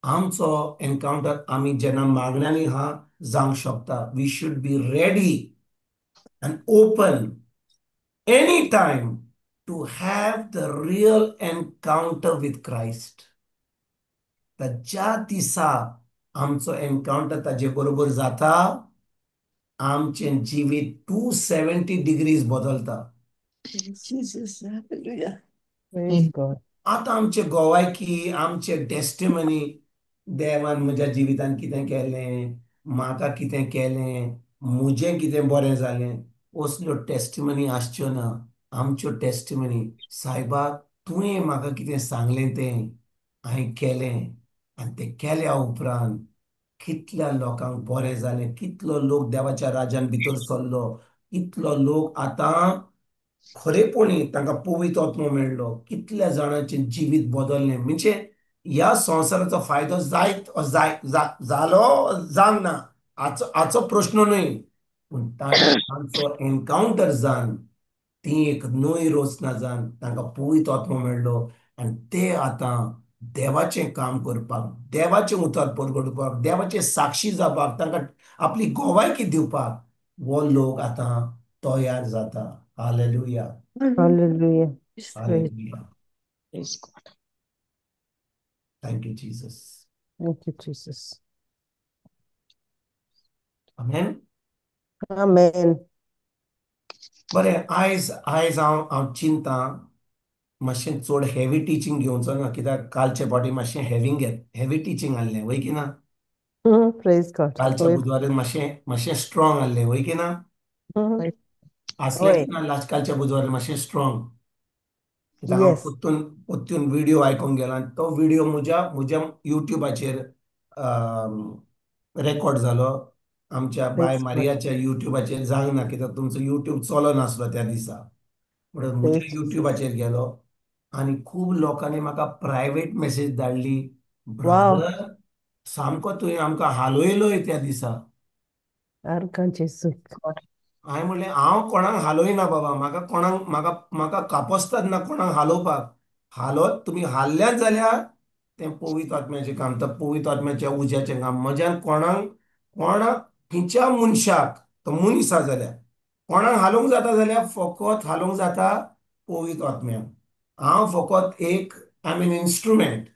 आमचो एनकावंटर आमी जेन्ना मागण्यांनी आहा जावंक शकता. We should be ready and open any time to have the real encounter with Christ. तर ज्या दिसा आमचो एनकावंटर ताजे बरोबर जाता, आमचें जिवीत 270 डिग्रीज बदलता. Jesus, hallelujah. Praise God. आतां आमचे गोवायकी, आमचे टेस्टिमनी, देवान म्हज्या जिवितान कितें केलें, म्हाका कितें केलें, म्हजें कितें बरें जालें, असल्यो टेस्टिमनी आसच्यो ना. आमच्यो टेस्टिमनी, सायबा, तुवें म्हाका कितें सांगलें तें हांवें केलें. आनी ते केल्या उपरांत कितल्या लोकांक बरें जालें, कितलो लोक देवाच्या राज्यान भितर सरलो, कितलो लोक आतां खरेपणी तांकां पवित्र आत्मो मेळ्ळो, कितल्या जाणांचें जिवीत बदललें. म्हणजे ह्या संवसाराचो फायदो जायत जाय जालो जावंक ना हाचो हाचो प्रश्न न्हय, पूण तांचो एनकावंटर जावन ती एक नवी रचना जावन तांकां पवित्र आत्मो मेळ्ळो आनी ते आतां देवाचें काम करपाक, देवाचें उतर परगटोवपाक, देवाचें साक्षी जावपाक, तांकां आपली गोवायकी दिवपाक हो लोक आतां तयार जाता. Hallelujah. Hallelujah. Hallelujah. Praise God. Thank you Jesus. Thank you, Jesus. Amen. Amen. बरें, आयज आयज हांव हांव चिंता मातशें चड हेवी टिचींग घेवचो ना, कित्याक कालचे फावटी मातशें हेवी टिचींग आहलें, वय की ना? Praise God. कालच्या बुधवारी मातशें मातशें स्ट्रॉंग आहलें, वय की ना? आसलें की ना लास्ट कालच्या बुधवारी मातशें स्ट्रॉंग? कित्याक हांव परतून परतून व्हिडियो आयकूंक गेलो आनी तो व्हिडियो म्हज्या म्हज्या युट्यूबाचेर रेकॉर्ड जालो. आमच्या बाय मारियाच्या युट्यूबाचेर जावंक ना, कित्याक तुमचो युट्यूब चलनासलो त्या दिसा, म्हणून म्हज्या युट्यूबाचेर गेलो आनी खूब लोकांनी म्हाका प्रायवेट मेसेज धाडली, ब्रदर सामको तुवें आमकां हालयलोय त्या दिसा. हांवें म्हणलें हांव कोणाक हालयना बाबा, म्हाका कोणाक म्हाका म्हाका कापस्ताद ना कोणाक हालोवपाक. हालोत तुमी हाल्ल्यात जाल्यार तें पवित्र आत्म्याचें काम, तर पवित्र आत्म्याच्या उज्याचें काम. म्हज्यान कोणाक कोणाक खंयच्या मनशाक, तो मनीस आसा जाल्यार कोणाक हालोवंक जाता जाल्यार फकत हालोवंक जाता पवित्र आत्म्याक. हांव फकत एक I am instrument.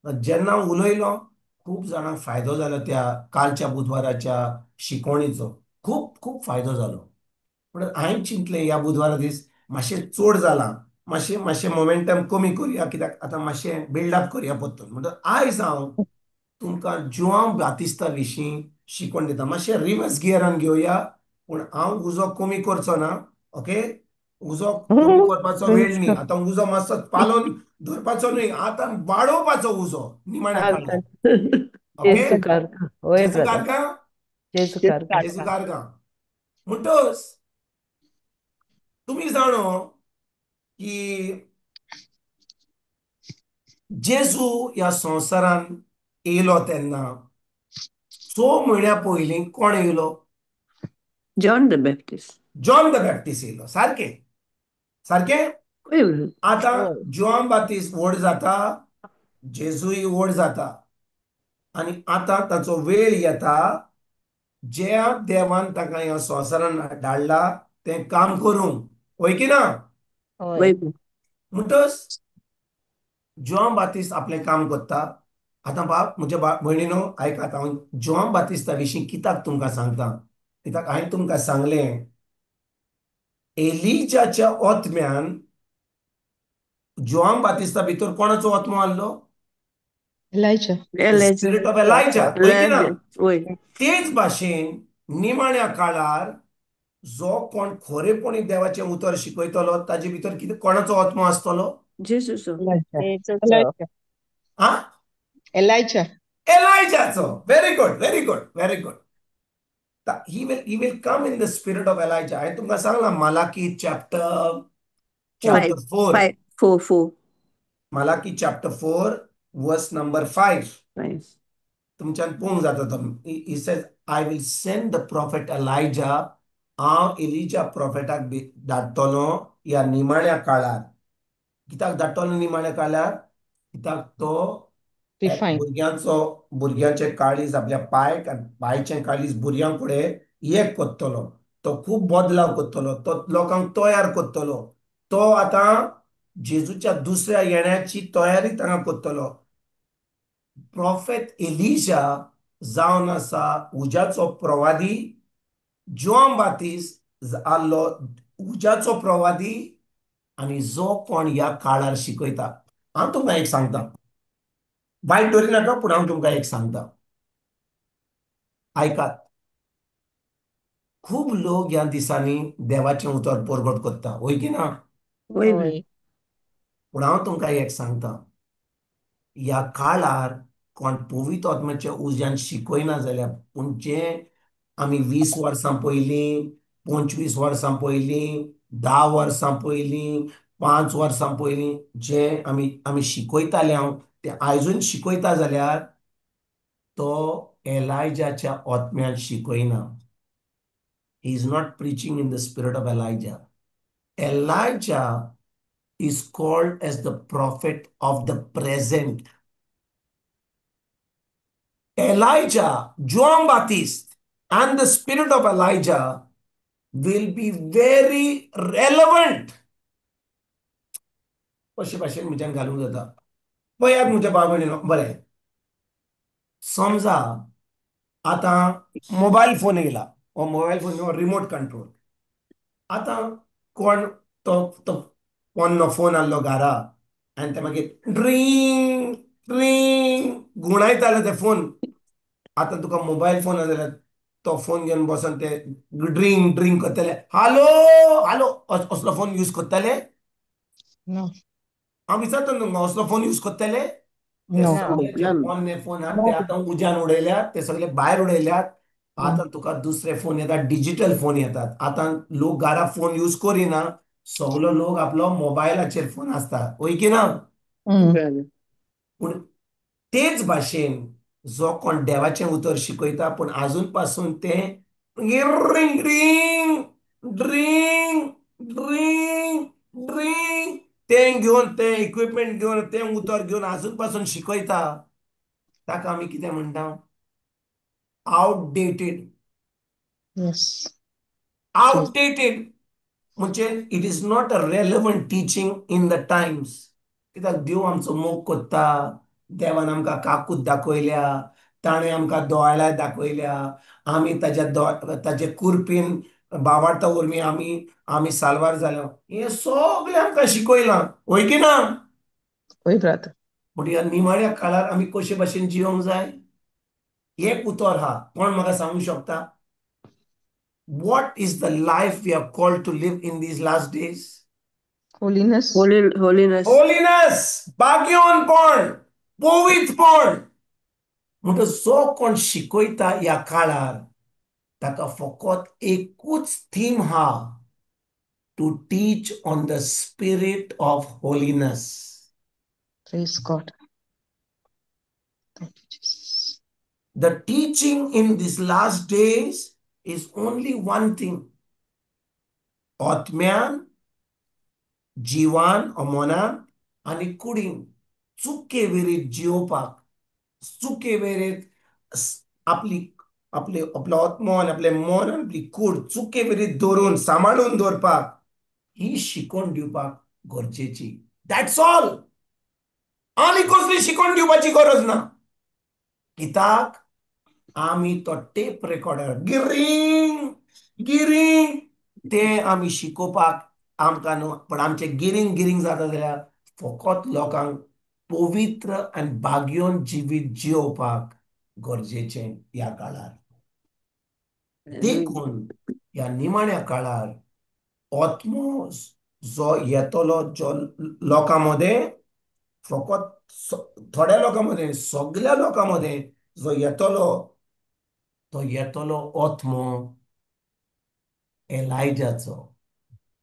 जेन्ना उलयलो खूब जाणांक फायदो जालो त्या कालच्या बुधवाराच्या शिकवणीचो, खूब खूब फायदो जालो. पूण हांवें चिंतलें ह्या बुधवारा दीस मातशें चड जालां, मातशें मातशें मोमेंटम कमी करुया, कित्याक आतां मातशें बिल्डअप करुया परतून. म्हणटकच आयज हांव तुमकां जुआंव बातिस्ता विशीं शिकवण दिता. मातशें रिवर्स गियरान घेवया, पूण हांव उजो कमी करचो ना. ओके, उजो कमी करपाचो वेळ न्ही आतां, उजो मातसो पालोवन धरपाचो न्हय, आतां वाडोवपाचो उजो निमाण्या काळार. ओके, जेजू कारका. म्हणटच तुमी जाणो की जेजू ह्या संवसारान येयलो तेन्ना 6 म्हयन्या पयलीं कोण येयलो? John the Baptist. John the Baptist येयलो. सारकें सारकें. आतां जुआंव बाप्तिस्त व्हड जाता, जेजूय व्हड जाता आनी आतां ताचो वेळ येता ज्या देवान ताका ह्या संवसारान धाडला तें काम करूंक, वय की ना? म्हणटच जुआंव बाप्तिस्त आपलें काम करता. आतां बाब म्हज्या भयणीनो आयकात, हांव जुआंव बाप्तिस्ता विशीं कित्याक तुमकां सांगता, कित्याक हांवें तुमकां सांगलें एलिजाच्या ओत्म्यान जुआंव बाप्तिस्ता भितर कोणाचो ओत्मो आहलो? Elijah. Spirit of Elijah, वय की ना? तेच भाशेन निमाण्या काळार जो कोण खरेपणी देवाचें उतर शिकयतलो ताजे भितर कितें कोणाचो आत्मो आसतलो? जेजूचो. आ एलायजा. एलायजाचो. Very good, very good, very good. He will come in the spirit of Elijah. हांवें तुमकां सांगलां Malachi chapter chapter 4, 4, 4. Malachi chapter 4 verse number 5. तुमच्यान पळोवंक जाता तो. He says, I will send the prophet Elijah. हांव एलिजा प्रॉफेटाक धाडटलो ह्या निमाण्या काळार. कित्याक धाडटलो निमाण्या काळार? कित्याक तो भुरग्यांचो भुरग्यांचे काळीज आपल्या पायक आनी पायचें काळीज भुरग्यां फुडें एक करतलो. तो खूब बदलाव करतलो, तो लोकांक तयार करतलो. तो आतां जेजूच्या दुसऱ्या येण्याची तयारी तांकां करतलो. प्रॉफेट एलिजा जावन आसा उज्याचो प्रवादी, जुआंव बाप्तिस्त आहलो उज्याचो प्रवादी आनी जो कोण ह्या काळार शिकयता. हांव तुमकां एक सांगता, वायट धरी नाका, पूण हांव तुमकां एक सांगता, आयकात. खूब लोक ह्या दिसांनी देवाचें उतर परगट करता, वय की ना? वय. पूण हांव तुमकां एक सांगता, ह्या काळार कोण पवित्र आत्म्याच्या उज्यान शिकयना जाल्यार, पूण जें आमी 20 वर्सां पयलीं, 25 वर्सां पयलीं, 10 वर्सां पयलीं, 5 वर्सां पयलीं जें आमी आमी शिकयताले हांव तें आयजून शिकयता जाल्यार तो एलायजाच्या आत्म्यान शिकयना. He is not preaching in the spirit of Elijah. Elijah is called as the prophet of the present. Elijah, John Baptist, and the spirit of Elijah will be very relevant. अशे भाशेन म्हज्यान घालूंक जाता. पळयात म्हज्या भाव भयणीनो, बरें समजा आतां मोबायल फोन येयला, हो मोबायल फोन हो रिमोट कंट्रोल. आतां कोण तो तो पोन्नो फोन आहलो घरा आनी ते मागीर ड्रींग ड्रींग गुणायताले ते फोन. आतां तुका मोबायल फोन आसा जाल्यार तो फोन घेवन बसून ते ड्रींग ड्रींग करतले, हालो हालो असलो फोन यूज करतले? हांव विचारता तुमकां, असलो फोन यूज करतले? ते सगळे जे पोन्ने फोन आहात ते आतां उज्यान उडयल्यात, ते सगळे भायर उडयल्यात. आतां तुका दुसरे फोन येतात, डिजीटल फोन येतात. आतां लोक घरा फोन यूज करिना, सगलो लोक आपलो मोबायलाचेर फोन आसता, वय की ना? पूण तेच भाशेन जो कोण देवाचें उतर शिकयता पूण आजून पासून तें ring ring ड्रिंग ड्रिंग ड्रिंग तें घेवन, तें इक्विपमेंट घेवन, तें उतर घेवन आजून पासून शिकयता, ताका आमी कितें म्हणटा? आउटडेटेड. आउटडेटेड म्हणजे it is not a relevant teaching in the times. कित्याक देव आमचो मोग कोत्ता, देवान आमकां काकूत दाखयल्या, ताणें आमकां दोळ्या दाखयल्या, आमी ताज्या ताजे कुरपीन बावार्ता वरवीं आमी आमी साल्वार जाल्या, हें सगळें आमकां शिकयलां, वय की ना? वय ब्रादर. पूण ह्या निमाण्या काळार आमी कशे भाशेन जियोंक जाय? एक उतर आहा, कोण म्हाका सांगूंक शकता? What is the life we are called to live in these last days? Holiness. Holiness. Holiness, भाग्यवानपण, पवित्रपण. म्हणटच जो कोण शिकयता ह्या काळार ताका फकत एकूच थीम हा, to teach on the spirit of holiness. Praise God. Thank you, Jesus. The teaching in these last days is only one thing. आत्म्यान, जिवान, मनान आनी कुडीन चुके वेरीत जियोवपाक, चुके वेरीत आपली आपले आपलो आत्मो आनी आपलें मन आनी आपली कूड चुके वेरीत दवरून सांबाळून दवरपाक ही शिकवण दिवपाक गरजेची. That's all. आनी कसली शिकवण दिवपाची गरज ना. कित्याक आमी तो टेप रेकॉर्डर गिरींग गिरींग ते आमी शिकोवपाक आमकां न्हू, पण आमचें गिरींग गिरींग जाता जाल्यार फकत लोकांक पवित्र आनी भाग्योन जिवीत जियोवपाक गरजेचें ह्या काळार. देखून ह्या निमाण्या काळार आत्मो जो येतलो जो लोकां मदें, फकत थोड्या लोकां मदें, सगल्या लोकां मदें जो येतलो तो येतलो आत्मो एलायजाचो,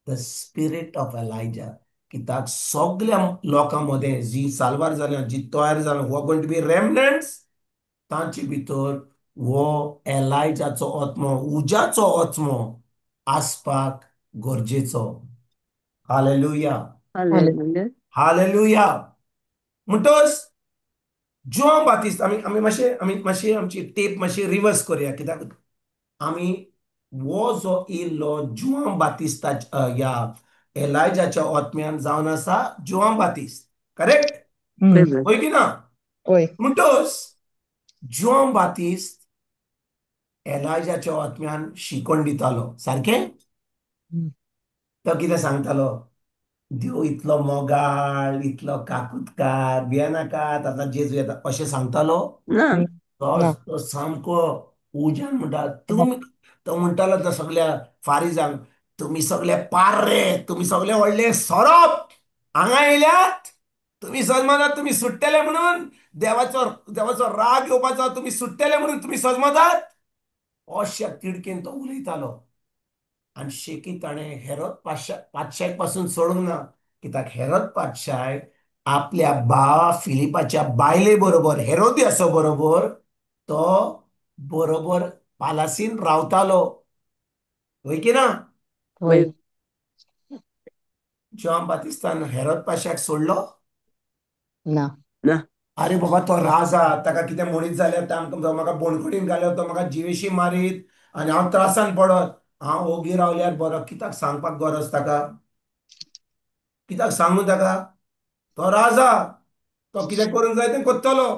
the spirit of Elijah. कित्याक सगल्या लोकां मदें जी साल्वार जाल्या, जी तयार जाल्या, who are going to be remnants, तांचे भितर हो एलायजाचो आत्मो, उज्याचो आत्मो आसपाक गरजेचो. हालेलुया. हालेलुया. हालेलुया. म्हणटच जुआंव बातिस्त, आमी आमी मातशें आमी मातशी आमची टेप मातशी रिवर्स करुया, कित्याक आमी हो जो येयल्लो जुआंव बातिस्ताच्या ह्या एलायजाच्या आत्म्यान जावन आसा जुआंव बातिस्त, करेक्ट? वय की ना? वय. म्हणटच जुआंव बातिस्त एलायजाच्या आत्म्यान शिकवण दितालो, सारकें? तो कितें सांगतालो? देव इतलो मोगाळ, इतलो काकुतकार, भियेनाकात, आतां जेजू येता, अशें सांगतालो? ना. तो सामको उज्यान म्हणटा, तुमी, तो म्हणटालो तो सगल्या फारिजांक, तुमी सगले पार्रे, तुमी सगले व्हडले सोरोप हांगा येयल्यात. तुम्ही सजमतात तुमी सुट्टले म्हणून, देवाचो देवाचो राग येवपाचो तुमी सुट्टले म्हणून तुमी सजमतात. अश्या तिडकेन तो उलयतालो. आनी शेकी ताणें हेरोद पातशायक पासून सोडूंक ना, कित्याक हेरोद पातशाय आपल्या भावा फिलिपाच्या बायले बरोबर, हेरोदियासो बरोबर तो बरोबर पालासीन रावतालो. वय की ना? वय. जुआंव बातिस्तान हेरोद पाशाक सोडलो ना. ना. अरे बाबा तो राजा, ताका कितें म्हणीत जाल्यार आमकां म्हाका बोणखडीन घाल्यार तो म्हाका जिवेशी मारीत आनी हांव त्रासान पडत, हांव ओगी रावल्यार बरो. कित्याक सांगपाक गरज ताका? कित्याक सांगू ताका? तो राजा, तो कितें करूंक जाय तें करतलो.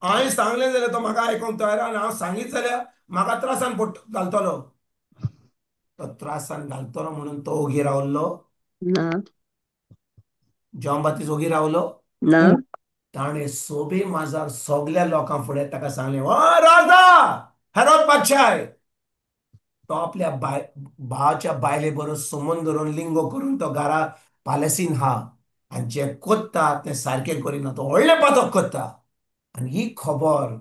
हांवें सांगलें जाल्यार तो म्हाका आयकूंक तयार आनी हांव सांगीत जाल्यार म्हाका त्रासान घालतलो. तो त्रासान घालतलो म्हणून तो ओगी रावलो ना. जुआंव बातिस्त ओगी रावलो ना. ताणें सोबे माजार सगल्या लोकां फुडें ताका सांगलें, ओ राजा हेरोद पातशाय, तो आपल्या भावाच्या बायले बरोबर संबंद धरून लिंगो करून तो घरा पालेसीन हा आनी जें कोत्ता तें सारकें करिना, तो व्हडलें पातक कोत्ता. आनी ही खबर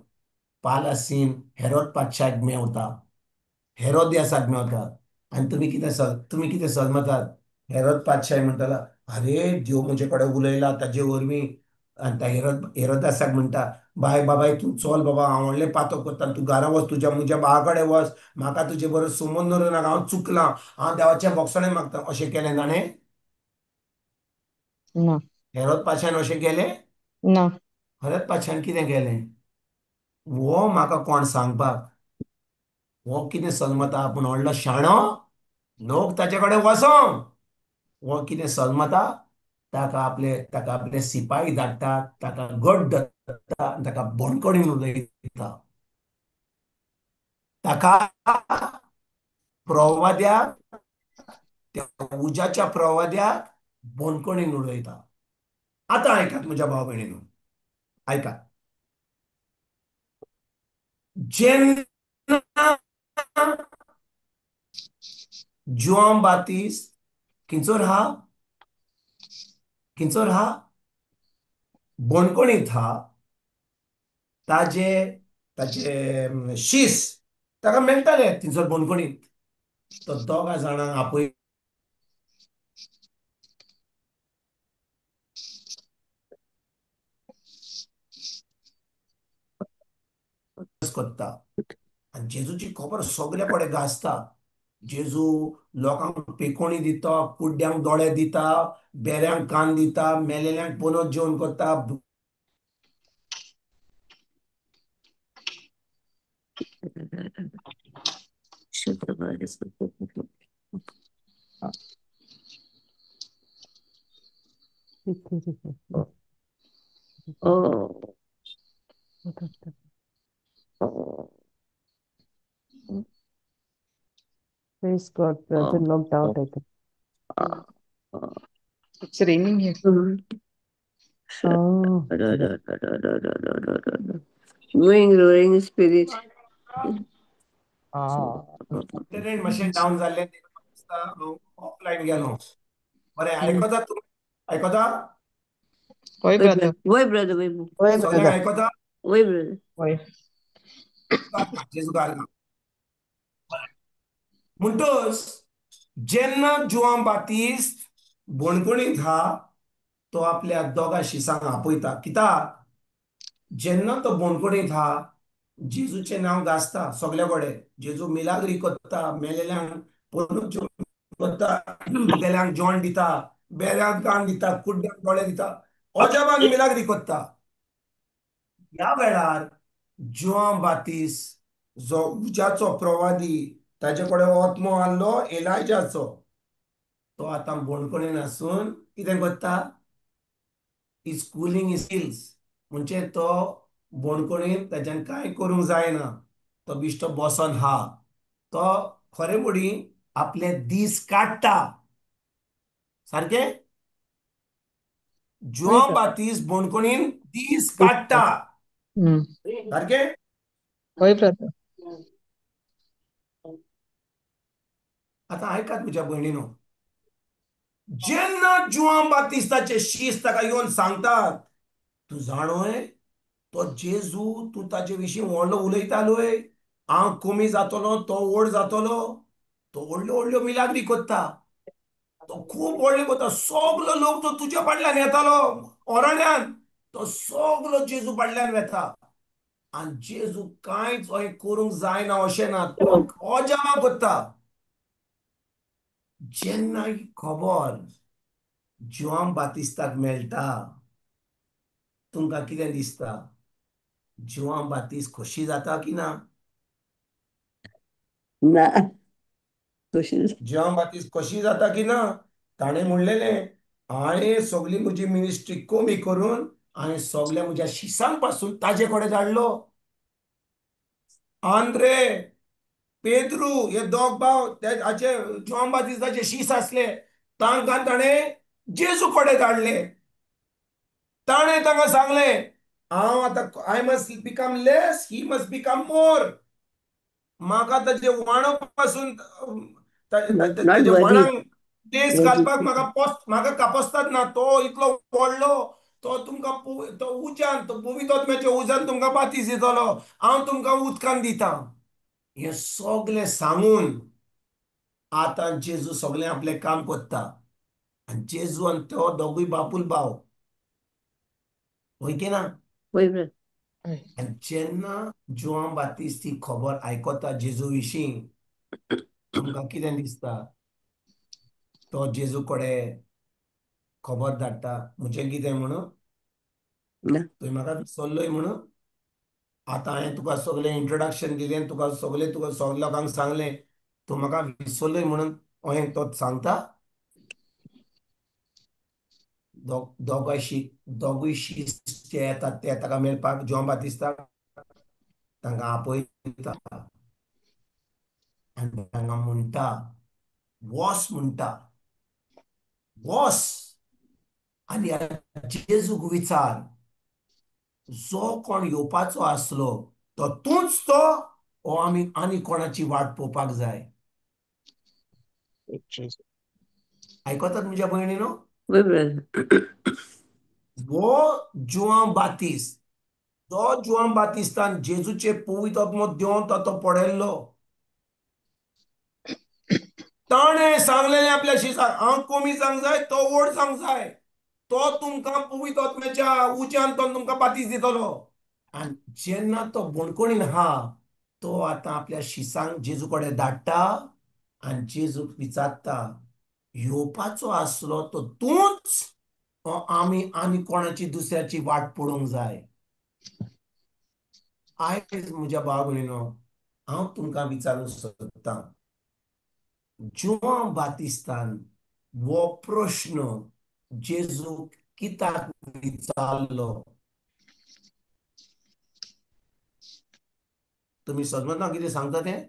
पालासीन हेरोद पातशाक मेवता, हेरोदियासाक मेवता. आनी तुमी कितें सजमतात? हेरोद पातशाय म्हणटलो, अरे देव म्हजे कडेन उलयला ताजे वरवीं. आनी त्या हेरोदासाक म्हणटा, बाय बाबाय तूं चल बाबा, हांव व्हडलें पातक करता, तूं घरा वच, तुज्या म्हज्या भावा कडेन वच, म्हाका तुजे बरोबर संबंद दवरूं नाका, हांव चुकलां, हांव देवाच्या बोगसणें मागता. अशें केलें ताणें? ना. हेरोद पातशान अशें केलें ना. हेरोद पातशान कितें केलें? वो म्हाका कोण सांगपाक, वो कितें सजमता आपूण व्हडलो शाणो, लोक ताचे कडेन वचोंक. वो कितें सजमता, ताका आपले सिपाही धाडटा, ताका गट धरता, ताका बोणकडीन उलयता, ताका प्रवाद्याक, त्या उज्याच्या प्रवाद्याक बोणकडीन उडयता. आतां आयकात म्हज्या भाव भयणीनो, आयकात. जेन्ना जुआंव बातिस्त किंचोर हा, किंचोर हा बोणकोणीत हा, ताजे ताजे शीस ताका मेळटाले थिंगसर बोणकोणीत. तो दोगा जाणांक आपय करता आनी जेजूची खबर सगल्या कडेन गाजता. जेजू लोकांक पेकोणी दिता, कुड्ड्यांक दोळे दिता, बेऱ्यांक कान दिता, मेलेल्यांक पुनोत जेवण करता. Oh. Praise God, brother knocked out, I think. It's raining here. Oh. Moving, roaring spirit. Internet machine down जाल्लें, ऑफलायन गेलो. बरें आयकता तूं? आयकता? वय ब्रदर. वय ब्रदर. वय सगळ्यांक आयकता? वय ब्रदर. वय. जेजू म्हणटच जेन्ना जुआंव बातिस्त बोणकोणीत हा, तो आपल्या दोगा शिसांक आपयता. कित्याक? जेन्ना तो बोणकोणीत हा, जेजूचें नांव गाजता सगल्या कडेन. जेजू मिलाग्री करता, मेलेल्यांक परत जेवण करता, भुकेल्यांक जेवण दिता, बेऱ्यांक कान दिता, कुड्ड्यांक दोळे दिता, अजाबांनी मिलाग्री करता. ह्या वेळार जुआंव बातिस्त जो उज्याचो प्रवादी, ताजे कडेन आत्मो आहलो एलायजाचो, तो आतां बोणकोणीन आसून कितें करता? Is cooling hills. म्हणजे तो बोणकोणीन ताज्यान कांय करूंक जायना, तो बिश्टो बसोन हा, तो खरें म्हणी आपले दीस काडटा. सारकें? जुआंव बातिस्त बोणकोणीन दीस काडटा. सारकें? हय ब्रदर. आतां आयकात म्हज्या भयणीनो, जेन्ना जुआंव बातिस्ताचे शीस ताका येवन सांगतात, तूं जाणोय तो जेजू, तूं ताचे विशीं व्हडलो उलयतालोय, हांव कमी जातलो तो व्हड जातलो, तो व्हडल्यो व्हडल्यो मिलाग्री कोत्ता, तो खूब व्हडले कोत्ता, सगलो लोक तो तुज्या फाटल्यान येतालो ओरण्यान, तो सगलो जेजू फाटल्यान वेता. आनी जेजू कांयच अहें करूंक जायना अशें ना, तो अजापां कोत्ता. जेन्ना ही खबर जुआंव बातिस्ताक मेळटा, तुमकां कितें दिसता? जुआंव बातिस्त खोशी जाता की ना? ना, खोशी. जुआंव बातिस्त खोशी जाता की ना? ताणें म्हणलेलें, हांवें सगली म्हजी मिनिस्ट्री कमी करून हांवें सगल्या म्हज्या शिसांक पासून ताजे कडेन धाडलो. आंद्रे, पेद्रू हे दोग भाव हाचे जुआंव बातिस्ताचे शीस आसले, तांकां ताणें जेजू कडेन धाडले. ताणें तांकां सांगलें, हांव आतां I must become less, he must become more. म्हाका ताजे वाणो पासून ताजे वाणांक टेस घालपाक म्हाका म्हाका कापसतात ना, तो इतलो व्हडलो, तो तुमकां तो उज्यान, तो पवित्र उज्यान तुमकां बातीस दितलो, हांव तुमकां उदकान दिता. हें सगलें सांगून आतां जेजू सगलें आपलें काम कोत्ता. आनी जेजू आनी तो दोगूय बापूल भाव, वय की ना? आनी जेन्ना जुआंव बातिस्त ती खबर आयकता जेजू विशीं, तुमकां कितें दिसता? तो जेजू कडेन खबर धाडटा, म्हजें कितें म्हणून, तुवें म्हाका विसरलोय म्हणून, आतां हांवें तुका सगळें इंट्रोडक्शन दिलें, तुका सगळें, तुका सगळ्या लोकांक सांगलें, तूं म्हाका विसरलोय म्हणून अहें तो सांगता. दोगांय दोगूय शीस जे येतात ते ताका मेळपाक जुआंव बातिस्ताक तांकां आपयता आनी तांकां म्हणटा, वॉस म्हणटा, वॉस आनी जेजूक विचार, जो कोण येवपाचो आसलो तो तूंच तो, ओ आमी आनी कोणाची वाट पळोवपाक जाय? आयकतात म्हज्या भयणीनो? हो जुआंव बातिस्त, तो जुआंव बातिस्तान जेजूचे पवित्र आत्मो देंवता तो पडयल्लो. ताणें सांगलेलें आपल्या शिसाक, हांव कमी जावंक जाय, तो व्हड जावंक जाय, तो तुमकां पवित्र आत्म्याच्या उज्यान तो तुमकां बातीस दितलो. आनी जेन्ना तो बणकोणीन आहा, तो आतां आपल्या शिसांक जेजू कडेन धाडटा आनी जेजूक विचारता, येवपाचो आसलो तो तूंच, आमी आनी कोणाची दुसऱ्याची वाट पळोवंक जाय? आयज म्हज्या भाव भयणीनो, हांव तुमकां विचारूंक सोदतां, जुआंव बातिस्तान हो प्रश्न जेजूक कित्याक विचारलो? तुमी समजना कितें सांगता तें?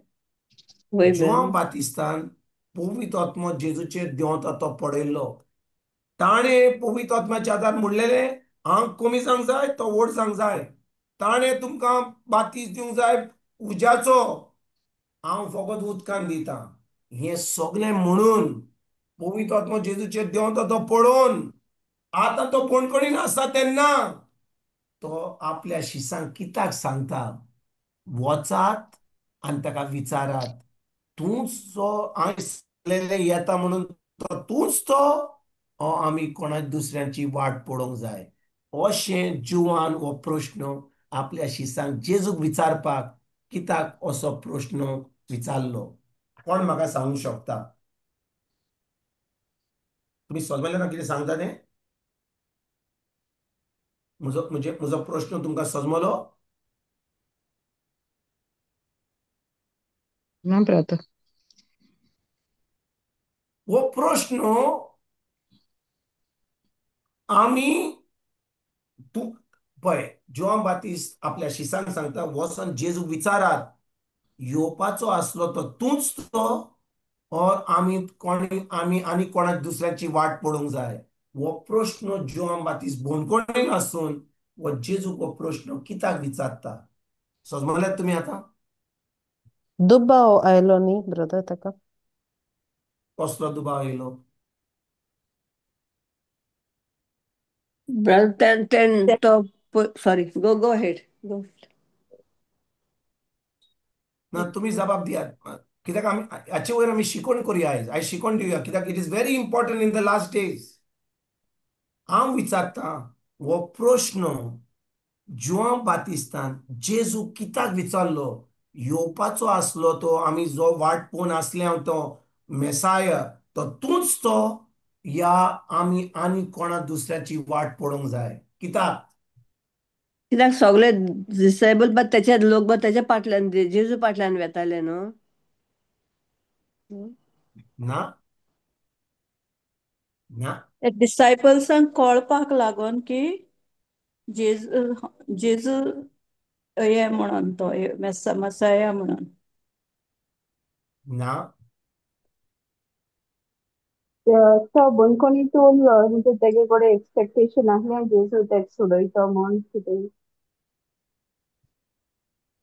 जुआंव बातिस्तान पवित्र आत्मो जेजूचेर देंवता तो पडयल्लो. ताणें पवित्र आत्म्याच्या आदार म्हणलेलें, हांव कमी जावंक जाय, तो व्हड जावंक जाय, ताणें तुमकां बातीस दिवंक जाय उज्याचो, हांव फकत उदकान दितां. हें सगळें म्हणून पवित्र आत्मो जेजूचेर देंवता तो पळोवन आतां तो बणकणीन आसा तेन्ना तो आपल्या शिसांक कित्याक सांगता, वचात आनी ताका विचारात, तूंच जो हांवें सांगलेलें येता म्हणून तो तूंच तो, आमी कोणा दुसऱ्यांची वाट पळोवंक जाय? अशें जुआन हो प्रश्न आपल्या शिसांक जेजूक विचारपाक कित्याक असो प्रश्न विचारलो? कोण म्हाका सांगूंक शकता? तुमी समजले ना कितें सांगता तें? म्हजो म्हजो प्रश्न तुमकां समजलो ना ब्रदर? हो प्रश्न आमी तूं पळय, जुआंव बातिस्त आपल्या शिसांक सांगता, वचोन जेजूक विचारात, येवपाचो आसलो तो तूंच तो, और आमी कोणी आमी आनी कोणाक दुसऱ्याची वाट पळोवंक जाय? हो प्रश्न जुआंव बातिस्त बणकोणीन आसून हो जेजूक हो प्रश्न कित्याक विचारता? समजल्यात तुमी आतां? दुबाव आयलो न्ही ब्रदर ताका? कसलो दुबाव येयलो? Then तो sorry, go go ahead go. ना तुमी जबाब दियात, कित्याक आमी हाचे वयर आमी शिकवण करुया आयज, आयज शिकवण दिवया, कित्याक it is very important in the last days. हांव विचारतां हो प्रश्न जुआंव बातिस्तान जेजू कित्याक विचारलो? येवपाचो आसलो तो, आमी जो वाट पळोवन आसले हांव तो मेसाय, तो तूंच तो, या आमी आनी कोणा दुसऱ्याची वाट पळोवंक जाय? कित्याक? कित्याक सगळे डिसायबल बा तेचे लोक बा तेच्या फाटल्यान, जेजू फाटल्यान वेताले न्हू. ना ना, डिसायपल्सांक कळपाक लागून की जेजू जेजू हे म्हणून, तो मसाया म्हणून. ना, तो बंदखणींत उरलो म्हणजे तेगे कडेन एक्सपेक्टेशन आसलें जेजू तेका सोडयतो म्हूण कितें,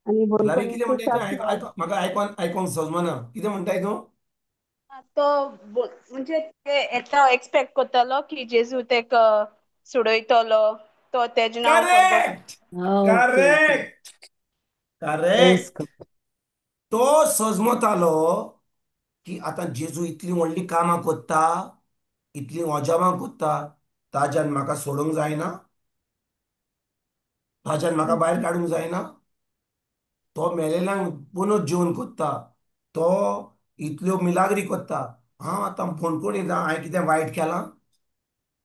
आनी फ्लावी कितें बंदखणींतूच म्हणटाय तूं? आसलो. म्हाका आयकोन आयकोंक समजना, कितें म्हणटाय तूं? तो म्हणजे ते येता एक्सपेक्ट करतालो की जेजू तेका सोडयतलो, तो तेजें नांव परगट. Correct, okay okay. Correct, Praise correct. God. तो सजमतालो की आतां जेजू इतली व्हडली कामां कोत्ता, इतली अजाबां कोत्ता, ताज्यान म्हाका सोडूंक जायना, ताज्यान म्हाका भायर काडूंक जायना. तो मेलेल्यांक पुनर्जीवन कोत्ता, तो इतल्यो मिलाग्री कोत्ता, हांव आतां फोणकोणी हांवें कितें वायट केलां?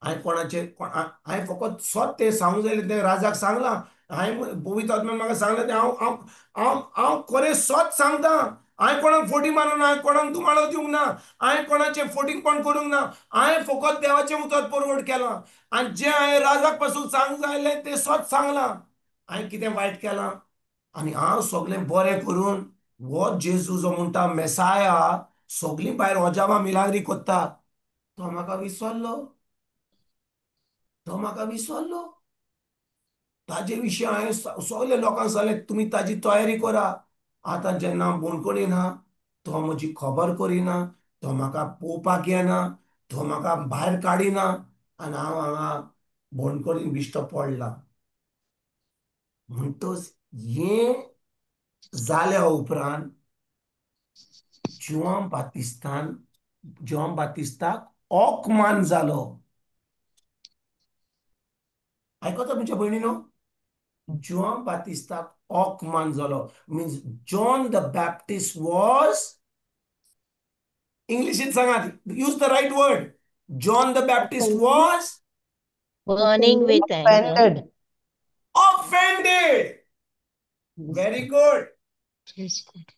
हांवें कोणाचें, हांवें फकत सत तें सांगूंक जाय तें राजाक सांगलां, हांवें पवित्र आत्म्यान म्हाका सांगलें तें हांव हांव हांव हांव खरें सत सांगता. हांवें कोणाक फोटी मारूंक ना, हांवें कोणाक दुमाळो दिवंक ना, हांवें कोणाचें फोटींगपण करूंक ना, हांवें फकत देवाचें उतर परवड केलां आनी जें हांवें राजाक पासून सांगूंक जाय आसलें तें सत सांगलां. हांवें कितें वायट केलां? आनी हांव सगळें बरें करून हो जेजू जो म्हणटा मेसाया सगळीं भायर अजाबां मिलाग्री कोत्ता, तो म्हाका विसरलो, तो म्हाका विसरलो. ताजे विशीं हांवें सगळे लोकांक सांगलें तुमी ताजी तयारी करा. आतां जेन्ना बणकोणी ना, तो म्हजी खबर करिना, तो म्हाका पळोवपाक येना, तो म्हाका भायर काडिना, आनी हांव हांगा बणकोणीन बिश्टो पडला. म्हणटच हें जाल्या उपरांत जुआंव बातिस्तान, जुआंव बातिस्ताक अपमान जालो. आयकता तुमच्या भयणीनो? जुआंव बातिस्ताक अपमान जालो means John the Baptist was, इंग्लिशींत सांगात, use the right word, John the Baptist was burning with anger. Offended. Offended. Very good. Praise God.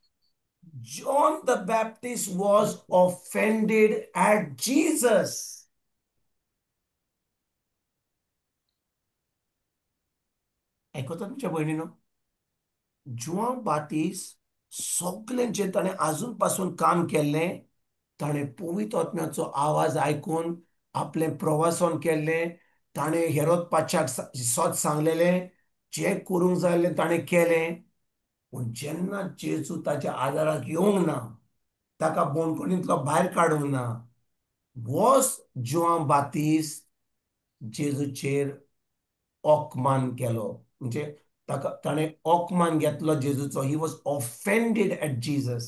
John the Baptist was offended at Jesus. आयकता तुमच्या भयणीनो? जुआंव बातिस्त सगळ्यांचेर ताणें आजून पासून काम केल्लें, ताणें पवित्र आत्म्याचो आवाज आयकून आपलें प्रवासन केल्लें, ताणें हेरोद पातशाक सत सांगलेलें, जें करूंक जाय आसलें ताणें केलें. पूण जेन्ना जेजू ताच्या आदाराक येवंक ना, ताका बंदखणींतलो भायर काडूंक ना, वोस जुआंव बातिस्त जेजूचेर अपमान केलो. म्हणजे ताका ताणें अपमान घेतलो जेजूचो. He was offended at Jesus.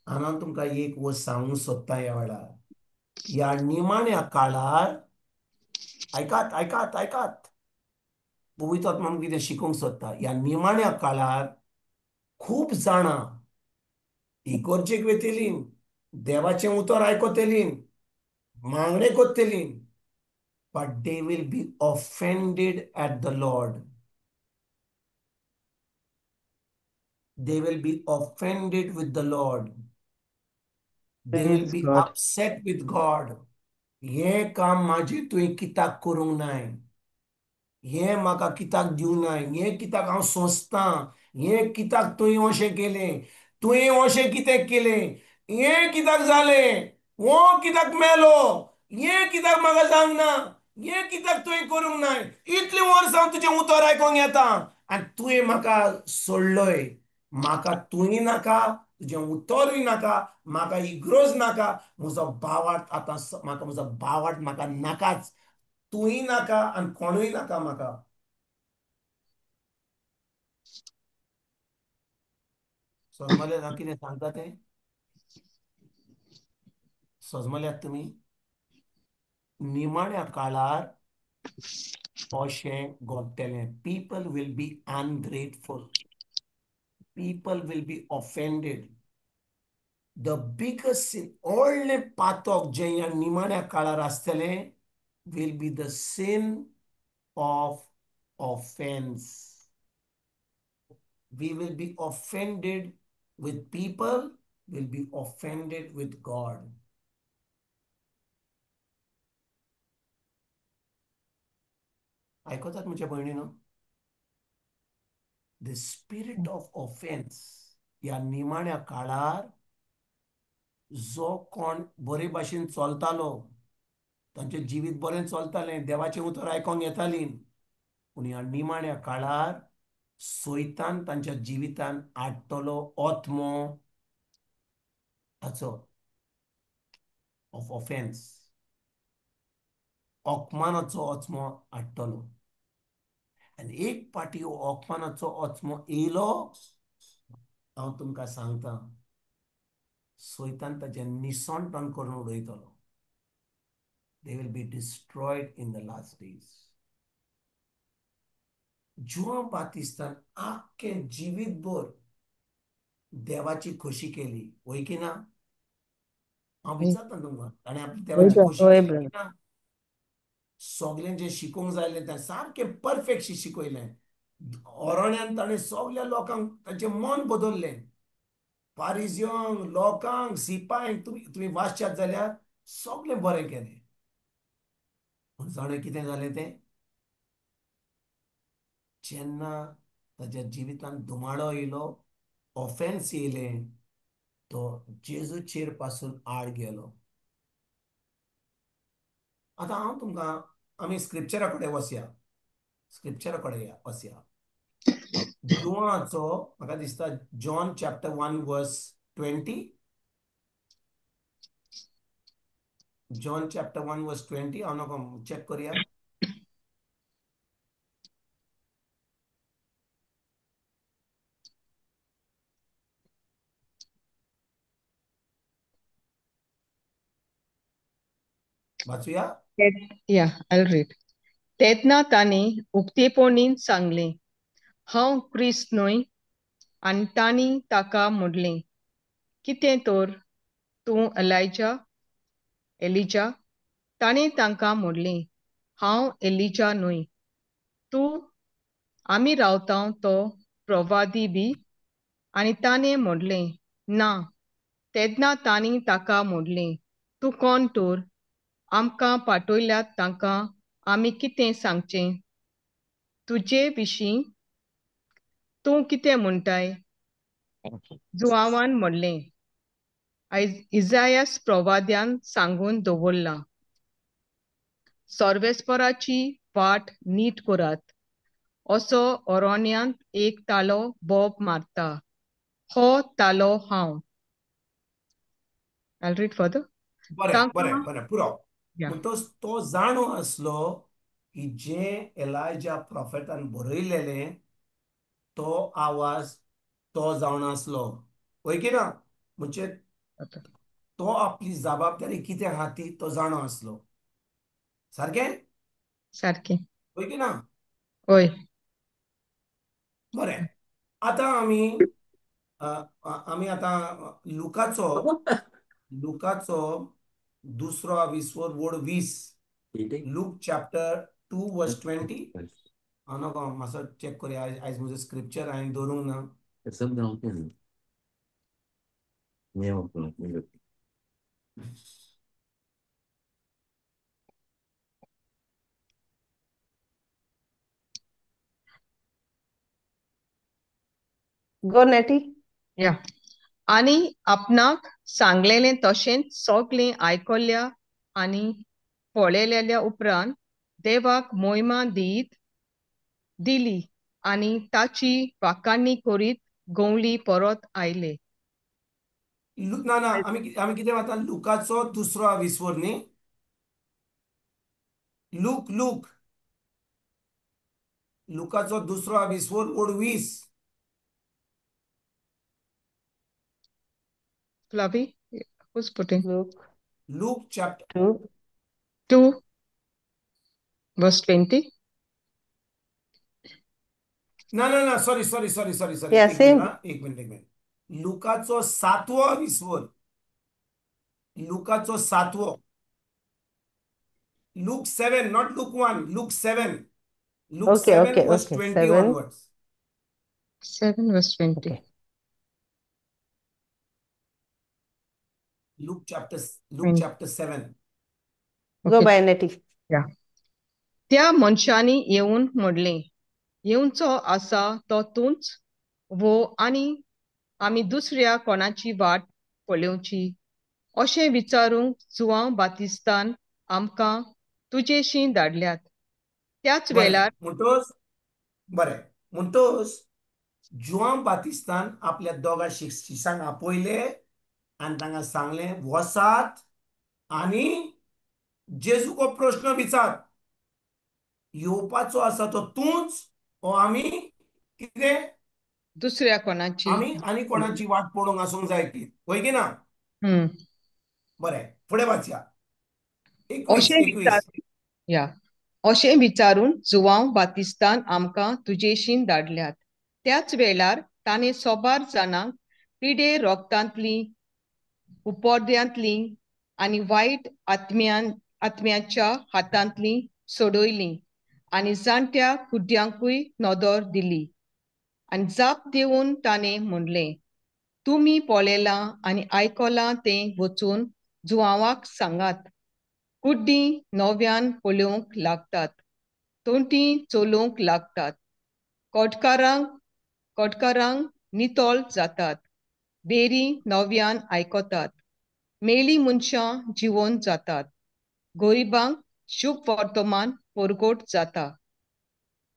आनी हांव तुमकां एक वस्त सांगूंक सोदता ह्या वेळार, ह्या निमाण्या काळार आयकात आयकात आयकात, पवित्र आत्मा कितें शिकोवंक सोदता. ह्या निमाण्या काळार खूब जाणां इगर्जेक वेतलीं, देवाचें उतर आयकतलीं, मागणें करतलीं, but they will be offended at the Lord. They will be offended with the Lord. They will Praise be God. upset with God. हें काम म्हाजें तुवें कित्याक करूंक नाय, हें म्हाका कित्याक दिवंक नाय, हें कित्याक हांव सोंसतां, हें कित्याक तुवें अशें केलें, तुवें अशें कित्याक केलें, हें कित्याक जालें, हो कित्याक मेलो, हें कित्याक म्हाका जावंक ना, हें कित्याक तुवें करूंक नाय, इतलीं वर्सां हांव तुजें उतर आयकोंक येता आनी तुवें म्हाका सोडलय, म्हाका तुवें नाका, तुजें उतरूय नाका, म्हाका इग्रोज नाका, म्हजो भावार्थ आतां म्हाका म्हजो भावार्थ म्हाका नाकाच, तूंय नाका आनी कोणूय नाका म्हाका. सजमल्यात हांव कितें सांगता तें? सजमल्यात तुमी? निमाण्या काळार अशें घडटलें. People will be ungrateful, people will be offended. The biggest sin, व्हडलें पातक जें ह्या निमाण्या काळार आसतलें will be the sin of offence. We will be offended with people, will be offended with God. आयकतात म्हज्या भयणीनो? The spirit of offence ह्या निमाण्या काळार जो कोण बरे भाशेन चलतालो, तांचें जिवीत बरें चलतालें, देवाचें उतर आयकोंक येतालीं, पूण ह्या निमाण्या काळार सोयतान तांच्या जिवितान हाडटलो आत्मो हाचो ऑफ ऑफेन्स, अपमानाचो आत्मो हाडटलो. आनी एक पाटी हो अपमानाचो आत्मो येयलो, हांव तुमकां सांगता, सोयतान ताचें निसणपण करून उडयतलो. They will be destroyed in the last days. Joao बातिस्तान आख्खें जिवीतभर देवाची खोशी केली, वय की ना? हांव विचारता तुमकां, ताणें आपली देवाची खोशी केली की ना? सगळें जें शिकोवंक जाय आसलें तें सारकें परफेक्ट शिकयलें. अरण्यान ताणें सगळ्या लोकांक तांचें मन बदललें. पारिज्यांक, लोकांक, सिपायांक, तुमी वाचशात जाल्यार सगळें बरें केलें. पूण जाणें कितें जालें तें? जेन्ना ताच्या जिवितांत धुमाळो येयलो, ऑफेन्स येयलें, तो जेजूचेर पासून आड गेलो. आतां हांव तुमकां, आमी स्क्रिप्चरा कडेन वचया, स्क्रिप्चरा कडेन वचया. जुवाचो म्हाका दिसता John chapter 1 verse 20, John chapter 1 verse 20, हांव नाका चॅक करया. वाचूया? या, I'll read. तेन्ना तांणी उक्तेपणीन सांगलें, हांव क्रिस्त न्हय. आनी तांणी ताका म्हणलें, कितें तर तूं एलायजा? एलिजा? ताणें तांकां म्हणलें, हांव एलिजा न्हय. तूं आमी रावता तो प्रवादी बी? आनी ताणें म्हणलें, ना. तेन्ना तांणी ताका म्हणलें, तूं कोण तर? आमकां पाठयल्यात तांकां आमी कितें सांगचें? तुजे विशीं तूं कितें म्हणटाय? जुआवान म्हणलें, इजायास प्रवाद्यान सांगून दवरलां, सर्वेस्पराची वाट नीट करात, असो अरण्यांत एक तालो बोब मारता, हो तालो हांव. I'll read further. बरें बरें बरें, पुरो. तो जाणो आसलो की जें एलायजा प्रोफेटान बरयलेलें तो आवाज तो जावन आसलो, वय की ना? म्हणजे तो आपली जबाबदारी कितें आहा ती तो जाणो आसलो. सारकें? सारकें, वय की ना? हय. बरें, आतां आमी आमी आतां लुकाचो लुकाचो दुसरो विसवर वड 20, लूक चॅप्टर 2 वर्स 20. हांव नाका मातसो चॅक करया, आयज म्हजें स्क्रिप्चर हांवें दवरूंक ना. गो नेटी. या. आनी आपणाक सांगलेलें तशेंच सगळें आयकल्या आनी पळयलेल्या उपरांत देवाक मोहिमा दीत दिली आनी ताची वाखाणी करीत गवली परत आयले. ना ना, आमी आमी कितें वता लुकाचो दुसरो विसवर न्ही, लूक लूक लुकाचो दुसरो विसवोर ओड 20. Flavi, who's putting? Luke. Luke chapter 2 verse 20. ना ना ना, sorry sorry sorry sorry sorry, Yeah, एक same. Minute, एक मिनिट, एक minute. लुकाचो 7वो विसवोर, लुकाचो 7वो, Luke 7, not Luke 1, Luke 7. Luke Okay, 7 okay, verse okay. 20 7. onwards. 7 verse 20. Okay. Luke chapter 7. Go by Nettie. Yeah. त्या मनशांनी येवन म्हणलें, येवचो आसा तो तूंच वो आनी आमी दुसऱ्या कोणाची वाट पळोवची अशें विचारूंक जुवांव बातिस्तान आमकां तुजेशी धाडल्यात. त्याच वेळार म्हणटोच बरें, म्हणटोच जुवांव बातिस्तान आपल्या दोगां शिसांक आपयले आनी तांकां सांगलें, वसात आनी जेजूको प्रश्न विचार, येवपाचो आसा तो तूंच ओ आमी कितें दुसऱ्या कोणाची, आमी आनी कोणाची वाट पळोवंक आसूंक जाय की, वय की ना? बरें, फुडें वाचया. 21. अशें विचारून जुवांव बातिस्तान आमकां तुजेशीन धाडल्यात. त्याच वेळार ताणें सोबार जाणांक पिडे रोगतांतली, उपोर्द्यांतली आनी वायट आत्म्याच्या हातांतली सोडयली आनी जाणट्या कुड्ड्यांकूय नदर दिली. आनी जाप दिवन ताणें म्हणलें, तुमी पळयलां आनी आयकलां तें वचून जुवांवाक सांगात. कुड्डीं नव्यान पळोवंक लागतात, तोंटी चलोवंक लागतात, कोटकारांक नितळ जातात, बेरी नव्यान आयकतात, मेली मनशां जिवन जातात, गरिबांक शुभ वर्तमान परगट जाता.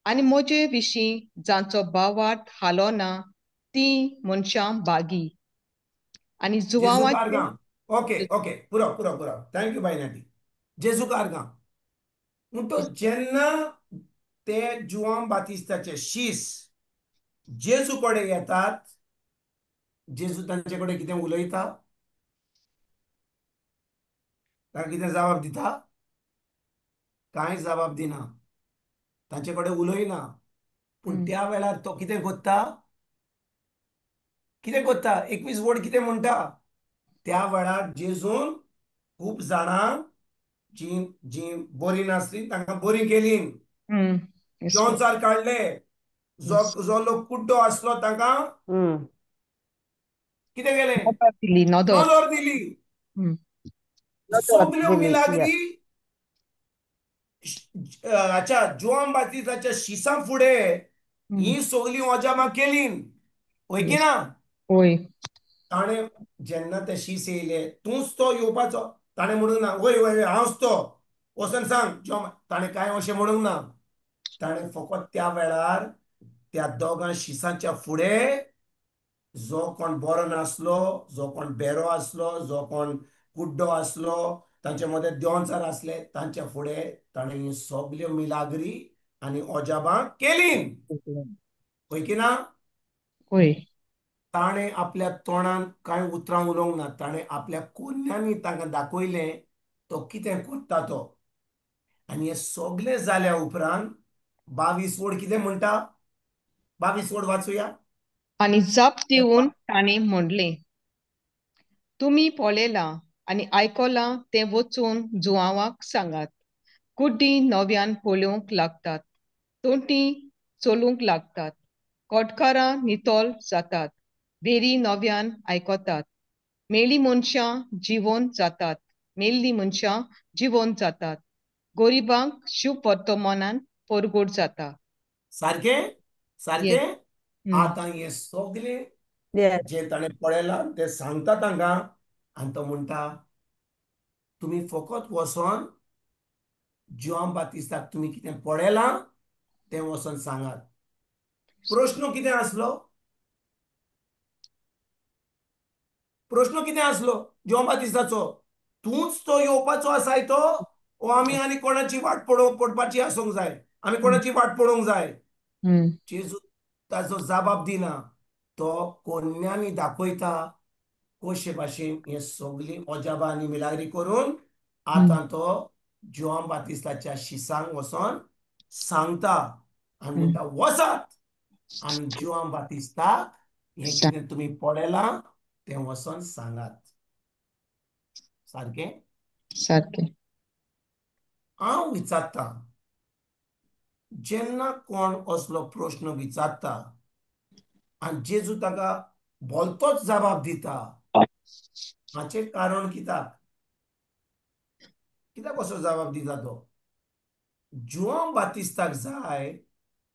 आनी म्हजे विशीं जांचो भावार्थ हालो ना ती मनशां बागी. आनी जुवांवाचें. ओके ओके, पुरो पुरो पुरो, thank you बाय नाटी. जेजू कारगां म्हणटो जेन्ना ते जुवांव बातिस्ताचे शीस जेजू कडेन येतात, जेजू तांचे कडेन कितें उलयता, तांकां कितें जबाब दिता? कांय जबाब दिना, तांचे कडेन उलयना. पूण त्या वेळार तो कितें करता, कितें करता? 21 वर्ड कितें म्हणटा? त्या वेळार जेजून खूब जाणांक जी जी बरी नासली तांकां बरी केली, जोंचार काडले, जो जो लोक कुड्डो आसलो तांकां कितें केलें? नदर दिली. सगल्यो मिलाग्री अच्छा जुवांव बातिस्ताच्या शिसां फुडें ही सगळीं अजापां केली, वय की ना? ताणें जेन्ना ते शीस येयले, तूंच तो येवपाचो, ताणें म्हणूंक ना वय वय हांवच तो, वचून सांग. ताणें कांय अशें म्हणूंक ना. ताणें फकत त्या वेळार त्या दोगां शिसांच्या फुडें जो कोण बरो नासलो, जो कोण बेरो आसलो, जो कोण कुड्डो आसलो, तांचे मदें देंवचार आसले, तांच्या फुडें ताणें ही सगल्यो मिलाग्री आनी अजापां केली, वय की ना? ताणें आपल्या तोंडान कांय उतरां उलोवंक ना, ताणें आपल्या कोन्यांनी तांकां दाखयलें तो कितें करता तो. आनी हें सगलें जाल्या उपरांत 22 वर्ड कितें म्हणटा? 22 वर्ड वाचुया. आनी जाप दिवन ताणें म्हणलें, तुमी पळयलां आनी आयकलां तें वचून जुवांवाक सांगात. कुड्डीं नव्यान पळोवंक लागतात, तोंटी चलूंक लागतात, कोटकारां नितळ जातात, बेरी नव्यान आयकतात, मेली मनशां जिवन जातात, मेल्ली मनशां जिवन जातात, गरिबांक शुभ वर्तमानान परगट जाता. सारकें सारकें. आतां हें सगलें जें ताणें पळयलां तें सांगता तांकां. आनी तो म्हणटा, तुमी फकत वचोन जुवांव बातिस्ताक तुमी कितें पळयलां तें वचोन सांगात. प्रश्न कितें आसलो? प्रश्न कितें आसलो जुवांव बातिस्ताचो? तूंच तो येवपाचो आसाय तो, ओ आमी आनी कोणाची वाट पडपाची आसूंक जाय, आमी कोणाची वाट पळोवंक जाय. जेजू ताचो जबाब दिना, तो कोन्यांनी दाखयता कशे भाशेन हे सगळीं अजाबां आनी मिलाग्री करून आतां तो जुआंव बातिस्ताच्या शिसांक वचोन सांगता आनी म्हणटा वचात आनी जुआंव बातिस्ताक हें कितें तुमी पळयलां तें वचोन सांगात. सारकें? सारकें. हांव विचारता, जेन्ना कोण असलो प्रश्न विचारता आनी जेजू ताका बोलतोच जबाब दिता, हाचें कारण कित्याक? कित्याक असो जबाब दिता तो? जुआंव बातिस्ताक जाय,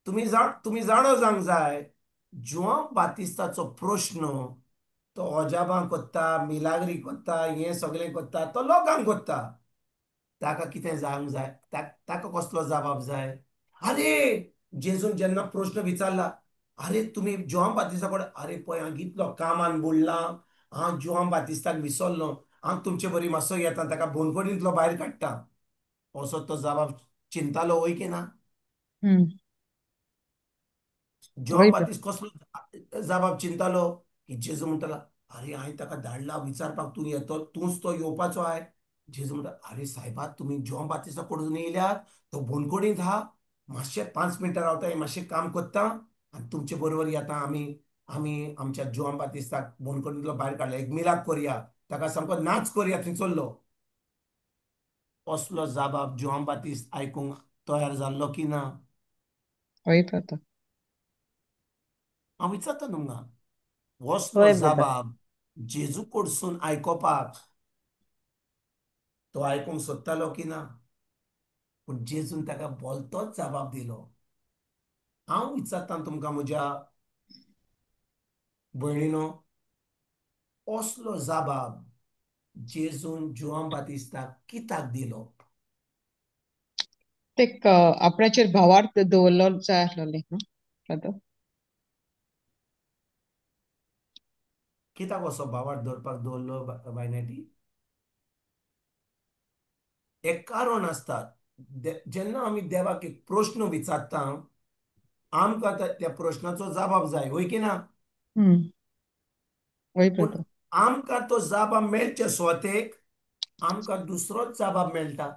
तुमी जाणो जावंक जाय, जुआंव बातिस्ताचो प्रश्न तो अजाबां कोत्ता, मिलाग्री कोत्ता, हें सगळें कोत्ता, तो लोकांक कोत्ता. ताका कितें जावंक जाय, ताका कसलो जबाब जाय? अरे जेजून जेन्ना प्रश्न विचारला, अरे तुमी जुआंव बातिस्ता कडेन, अरे पळय हांव कितलो कामान बुडलां, हांव जुआंव बातिस्ताक विसरलो, हांव तुमचे बरी मातसो येता, ताका बोनकोडींतलो भायर काडटा, असो तो जबाब चिंतालो वय की ना? जुआंव बातिस्त कसलो जबाब चिंतालो की जेजू म्हणटालो, अरे हांवें ताका धाडला विचारपाक, तूं येतो, तूंच तो येवपाचो आहाय. जेजू म्हणटा, अरे सायबा तुमी जुआंव बातिस्ता कडून येयल्यात, तो बोनकोडींत आहा, मातशें 5 मिनटां रावता, मातशें काम कोत्ता आनी तुमचे बरोबर येता, आमी आमी आमच्या जुआंव बातिस्ताक बोनकोडींतलो भायर काडला, एक मिलाग करया, ताका सामको नाच करया थंयसरलो. असलो जबाब जुआंव बातिस्त आयकूंक तयार जाल्लो की ना? हांव विचारता तुमकां, असलो जबाब जेजू कडसून आयकोपाक तो आयकूंक सोदतालो की ना? पूण जेजून ताका बोलतोच जबाब दिलो. हांव विचारता तुमकां म्हज्या भयणीनो, असलो जबाब जेजून जुआंव बातिस्ताक कित्याक दिलो? ते आपणाचेर भावार्थ दवरलो जाय आसलोलें. कित्याक असो भावार्थ दवरपाक दवरलो बायनेटी? एक कारण आसता. जेन्ना आमी देवाक एक प्रश्न विचारता, आमकां त्या प्रश्नाचो जबाब जाय, वय की ना? पूण आमकां तो जबाब मेळचे सुवातेक आमकां दुसरोच जबाब मेळटा.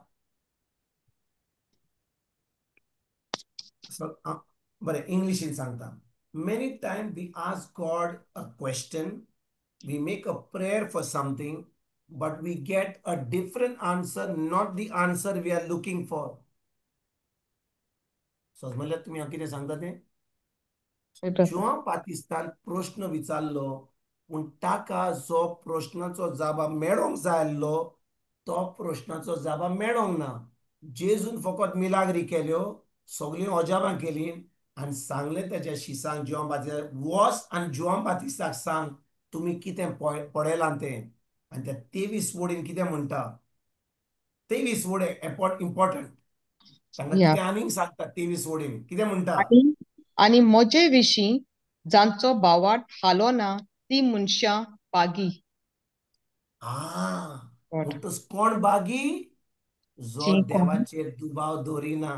बरें, इंग्लिशीन सांगता. Many time we ask God a question, we make a prayer for something, but we get a different answer, not the answer we are looking for. समजल्यात तुमी हांव कितें सांगता तें? जुआंव बातिस्तान प्रश्न विचारलो, पूण ताका जो प्रश्नाचो जबाब मेळोंक जाय आसलो तो प्रश्नाचो जबाब मेळोंक ना. जेजून फकत मिलाग्री केल्यो, सगळीं अजाबां केलीं आनी सांगलें ताच्या शिसांक, जुआंव बातिस्ताक वच आनी जुआंव बातिस्ताक सांग तुमी कितें पळयलां तें. आनी त्या 23 वडीन कितें म्हणटा, 23 वडे इम्पॉर्टंट, तांकां कितें आनीक सांगता 23 वडीन कितें म्हणटा? आनी म्हजे विशीं जांचो भावार्थ हालो ना ती मनशां बागी. म्हणटच कोण बागी? जो देवाचेर दुबाव दवरिना.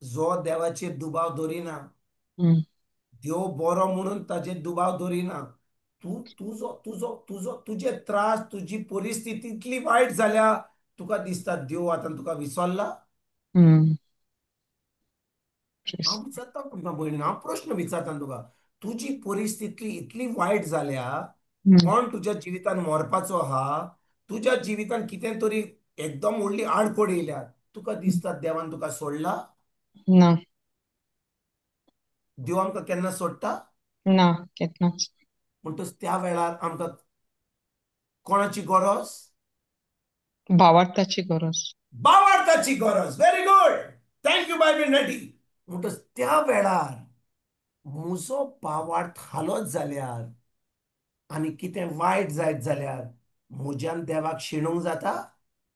जो देवाचेर दुबाव दवरिना, देव बरो म्हणून ताचेर दुबाव दवरिना. तूं तुजो तुजो तुजो तुजे त्रास, तुजी परिस्थिती इतली वायट जाल्या, तुका दिसता देव आतां तुका विसरला. हांव विचारता तुमकां भयणीन, हांव प्रश्न विचारता तुका, तुजी परिस्थिती इतली वायट जाल्या, कोण तुज्या जिवितान मरपाचो आहा, तुज्या जिवितान कितें तरी एकदम व्हडली आडखळ येयल्या, तुका दिसता देवान तुका सोडला? ना. देव आमकां केन्ना सोडटा? ना, केन्नाच. म्हणटच त्या वेळार आमकां कोणाची गरज? भावार्थाची गरज. भावार्थाची गरज. Very good, thank you बाय नटी. म्हणटच त्या वेळार म्हजो भावार्थ हालत जाल्यार आनी कितें वायट जायत जाल्यार म्हज्यान देवाक शिणूंक जाता?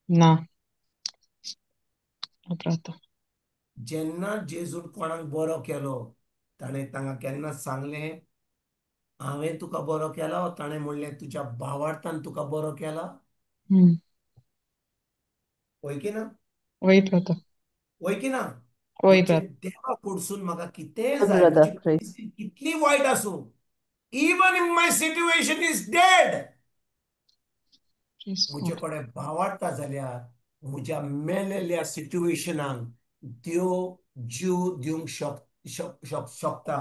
ना. जेन्ना जेजून कोणाक बरो केलो, ताणें तांकां केन्ना सांगलें हांवें तुका बरो केला? ताणें म्हणलें तुज्या भावार्थान तुका बरो केला? वय की ना? वय ब्रदर. वय की ना? वय म्हणजे ब्रदर. देवा कडसून म्हाका कितेंय जाय, म्हजी परिस्थिती कितली वायट आसूं, even if my situation is dead, म्हजे कडेन भावार्ता जाल्यार म्हज्या मेलेल्या सिट्युएशनाक देव जीव दिवंक शकता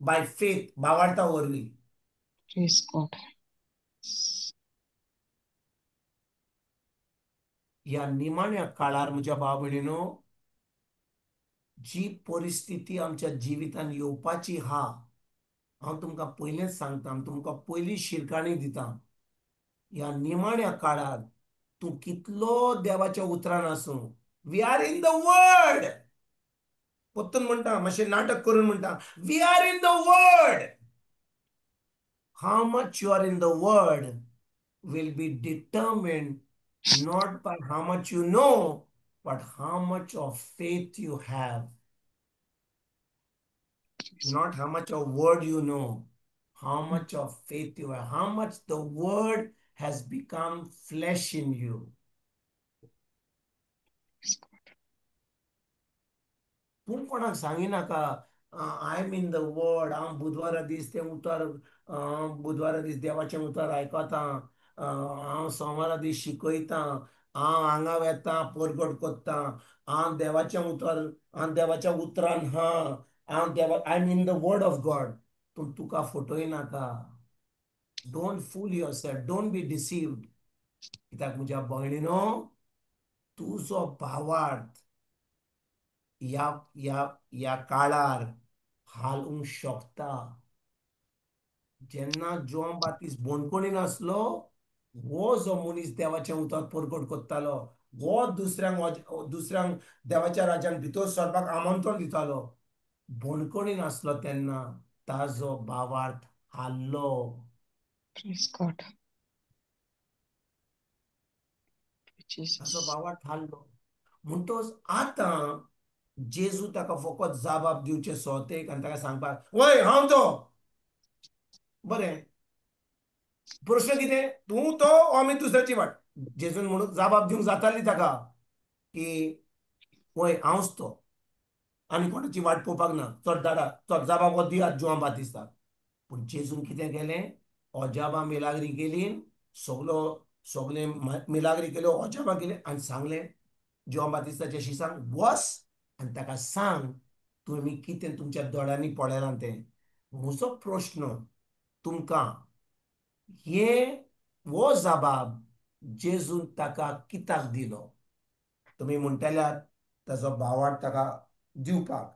बाय फेथ, भावार्ता वरवीं. ह्या निमाण्या काळार म्हज्या भाव भयणीनो, जी परिस्थिती आमच्या जिवितान येवपाची हा, हांव तुमकां पयलेंच सांगता, तुमकां पयली शिरकाणी दिता, ह्या निमाण्या काळार तूं कितलो देवाच्या उतरान आसूं, we are in the word, परतून म्हणटा, मातशें नाटक करून म्हणटा, we are in the word. How much you are in the word will be determined not by how much you know, but how much of faith you have. Not how much of word you know, how much of faith you have, how much the word has become flesh in you. तूं कोणाक सांगिनाका I am in the word, हांव बुधवारा दीस तें उतर, बुधवारा दीस देवाचें उतर आयकता, हांव सोमारा दीस शिकयतां, हांव हांगा वेता परगट करता, हांव देवाचें उतर, हांव देवाच्या उतरान हा, हांव देवा, I am in the word of God. पूण तुका फटोय नाका. Don't fool yourself, don't be deceived. कित्याक म्हज्या भयणीनो, तुजो भावार्थ ह्या ह्या ह्या काळार हालूंक शकता. जेन्ना जुआंव बाप्तीस्त बंदखणीन आसलो, हो जो मनीस देवाचें उतर परगट करतालो, हो दुसऱ्यांक दुसऱ्यांक देवाच्या राज्यान भितर सरपाक आमंत्रण दितालो, बंदखणीन आसलो तेन्ना ताजो भावार्थ हाल्लो. ताजो भावार्थ हाल्लो. म्हणटच आतां जेजू ताका फकत जाबाब दिवचे सोतेक आनी ताका सांगपाक, वय हांव तो. बरें, प्रश्न कितें, तूं तो आमी दुसऱ्याची वाट. जेजून म्हणून जाबाब दिवंक जाताली ताका की वय हांवच तो, आनी कोणाची वाट पळोवपाक ना, चड दाडा चड जाबाब हो दियात जुआंव बाप्तीस्ताक. पूण जेजून कितें केलें, अजाबां मिलाग्री केली, सगलो सगळे मिलाग्री केल्यो, अजाबां केली आनी सांगलें जुआंव बाप्तीस्ताच्या शिसांक वस आनी ताका सांग तुमी कितें तुमच्या दोळ्यांनी पळयलां तें. म्हजो प्रश्न तुमकां, हे हो जाबाब जेजून ताका कित्याक दिलो? तुमी म्हणटल्यात ताजो भावार्थ ताका दिवपाक,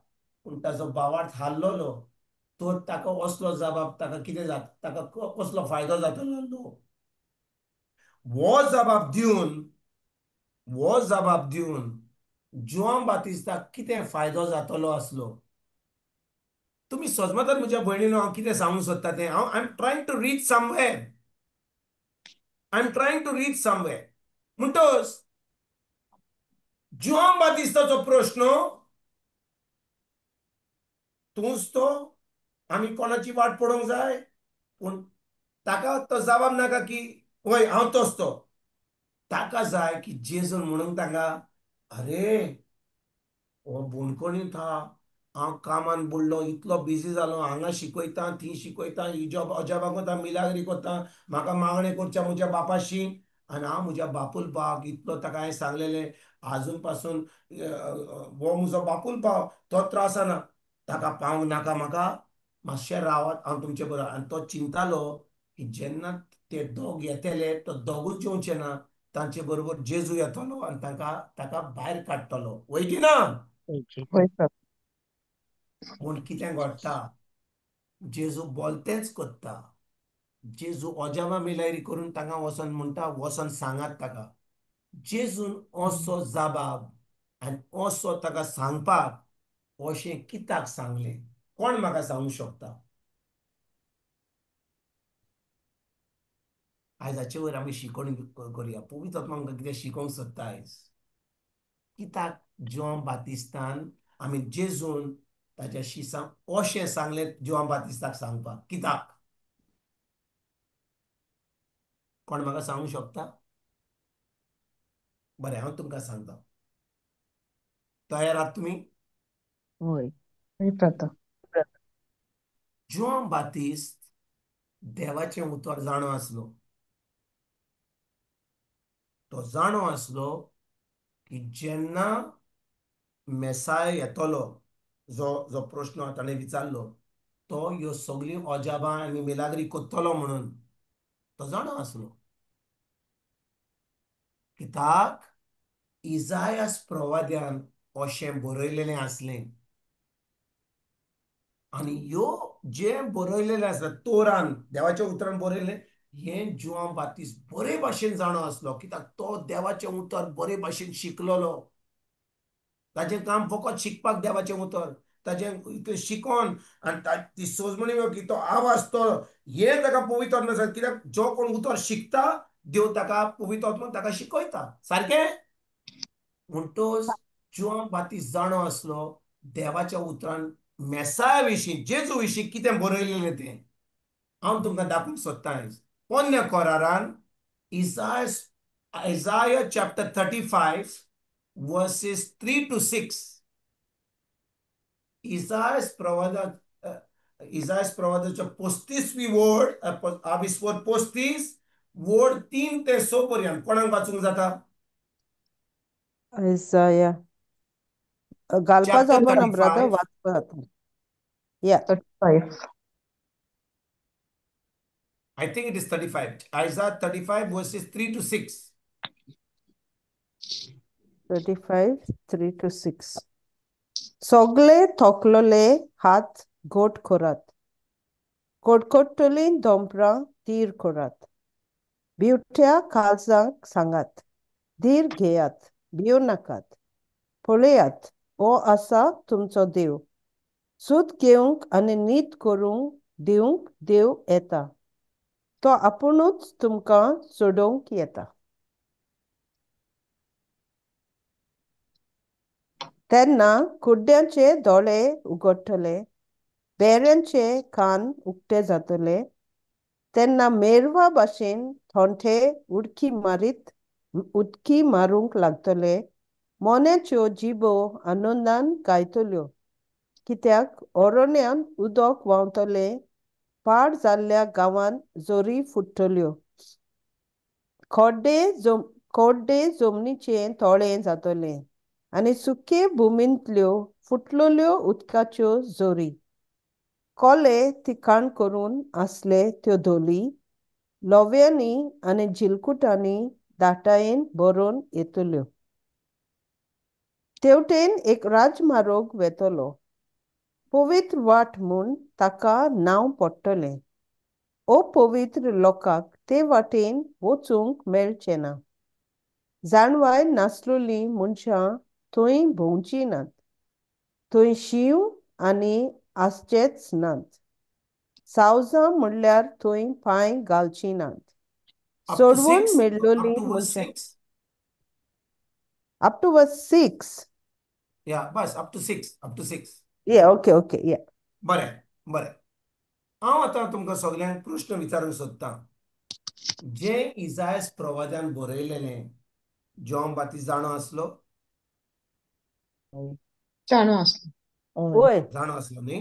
पूण ताजो भावार्थ हाल्लोलो तर ताका असलो जाबाब ताका कितें जाता, ताका कसलो फायदो जातलो आसलो? हो जाबाब दिवन, हो जाबाब दिवन जुआंव बाप्तीस्ताक कितें फायदो जातलो आसलो? तुमी सजमतात म्हज्या भयणीनो हांव कितें सांगूंक सोदता तें. हांव I am trying to reach somewhere, I am trying to reach somewhere. म्हणटच Joao बाप्तीस्ताचो प्रश्न, तूंच तो, आमी कोणाची वाट पडोवंक जाय? पूण ताका तो जबाब नाका की वय हांव तोच तो. ताका जाय की जेजून म्हणूंक ताका, अरे हो बंदखणींत हा, हांव कामान बुडलो, इतलो बिजी जालो, हांगा शिकयता थंय शिकयता, इजोब अजाबां कोता, मिलाग्री कोता, म्हाका मागणें करच्या म्हज्या बापाशी, आनी हांव म्हज्या बापूल भावाक इतलो ताका हांवें सांगलेलें, आजून पासून हो म्हजो बापूल भाव, तो त्रासना, ताका पावंक नाका, म्हाका मातशें रावात, हांव तुमचे बरोबर. आनी तो चिंतालो की जेन्ना ते दोग येतले तो दोगूच येवचे ना, तांचे बरोबर जेजू येतलो आनी तांकां ताका भायर काडटलो. वय की ना? पूण कितें घडटा, जेजू बोलतेंच करता. जेजू अजाबां मिलायरी करून तांकां वचोन म्हणटा, वचोन सांगात ताका. जेजून असो जाबाब आनी असो ताका सांगपाक अशें कित्याक सांगलें? कोण म्हाका सांगूंक शकता? आयज हाचे वयर आमी शिकोवणी करुया. पवित्र आत्मा आमकां कितें शिकोवंक सोदता आयज. कित्याक जुआंव बाप्तीस्तान आमी जेजून ताच्या शिसांक अशें सांगलें जुआंव बाप्तीस्ताक सांगपाक कित्याक? कोण म्हाका सांगूंक शकता? बरें, हांव तुमकां सांगता. तयार आहात तुमी? हय. जुआंव बातिस्त देवाचें उतर जाणो आसलो. तो जाणो आसलो की जेन्ना मेसाय येतलो, जो जो प्रश्न ताणें विचारलो, तो ह्यो सगळीं अजाबां आनी मिलाग्री करतलो म्हणून तो जाणो आसलो. कित्याक इजायास प्रवाद्यान अशें बरयलेलें आसलें. आनी ह्यो जें बरयलेलें आसलें तोरान, देवाच्या उतरान बरयलें, हें जुआंव बातिस्त बरे भाशेन जाणो आसलो. कित्याक तो देवाचें उतर बरे भाशेन शिकलोलो. ताजें काम फकत शिकपाक देवाचें उतर, ताजें इतलें शिकोन आनी ती सोजमणी की तो आवाज तो हें ताका पवित्र आत्मा. कित्याक जो कोण उतर शिकता देव ताका पवित्र आत्मा ताका शिकयता. सारकें? म्हणटच जुआंव बातिस्त जाणो आसलो देवाच्या उतरान मेसाया विशीं, जेजू विशीं कितें बरयलेलें तें हांव तुमकां दाखोवंक सोदतां आयज. पोन्न्या कोरारान Isaiah chapter 35 verses 3 to 6. Isaias प्रवादाच्या 35वी word, आविस्वर 35 word 3 ते 6 पर्यंत कोणाक वाचूंक जाता? इजाया घालपा जावपा ना ब्रदर, वाचपा जाता. या 35. I think it is 35. Isaiah 35 verses 3 to 6. 35, 3 to 6. सगळे थकलोले हात गोट करात, कोटकोटली दोंपरां धीर करात, बिवट्या काळजांक सांगात, धीर घेयात, भियो नाकात, पळयात हो आसा तुमचो देव, सूत घेवंक आनी नीत करूंक दिवंक देव येता, तो आपुणूच तुमकां सोडोवंक येता. तेन्ना कुड्ड्यांचे दोळे उगडटले, बेऱ्यांचे कान उक्ते जातले, तेन्ना मेरवा भाशेन थोंठे उडकी मारीत उदकी मारूंक लागतले, मोन्याच्यो जिबो आनंदान गायतल्यो, कित्याक ओरण्यान उदक व्हांवतले, पाड जाल्ल्या गांवांत जोरी फुट्टल्यो, खोड्डे जमनीचें तोळें जातलें आनी सुके भुमींतल्यो फुटलेल्यो उदकाच्यो जोरी. कोले तिकाण करून आसले त्यो धोली लोव्यांनी आनी झिलकुटांनी दाटायेन भरून येतल्यो. तेवटेन एक राजमार्ग वेतलो, पवित्र वाट म्हूण ताका नांव पडटलें. अपवित्र लोकांक ते वाटेन वचूंक मेळचें ना. जाणवाय नासलोली मनशां थंय भोंवची नात, थंय शींव आनी आसचेच नात, सावजां म्हणल्यार थंय पांय घालची नात. सोडवून मेळलोली मनशां. Up to verse 6. Yeah, bus up to 6, up to 6. Yeah, okay, okay, yeah. बरें बरें, हांव आतां तुमकां सगल्यांक प्रश्न विचारूंक सोदतां. जें इजायस प्रवाद्यान बरयलेलें जुआंव बातिस्त जाणो आसलो? जाणो आसलो. हय, जाणो आसलो न्ही,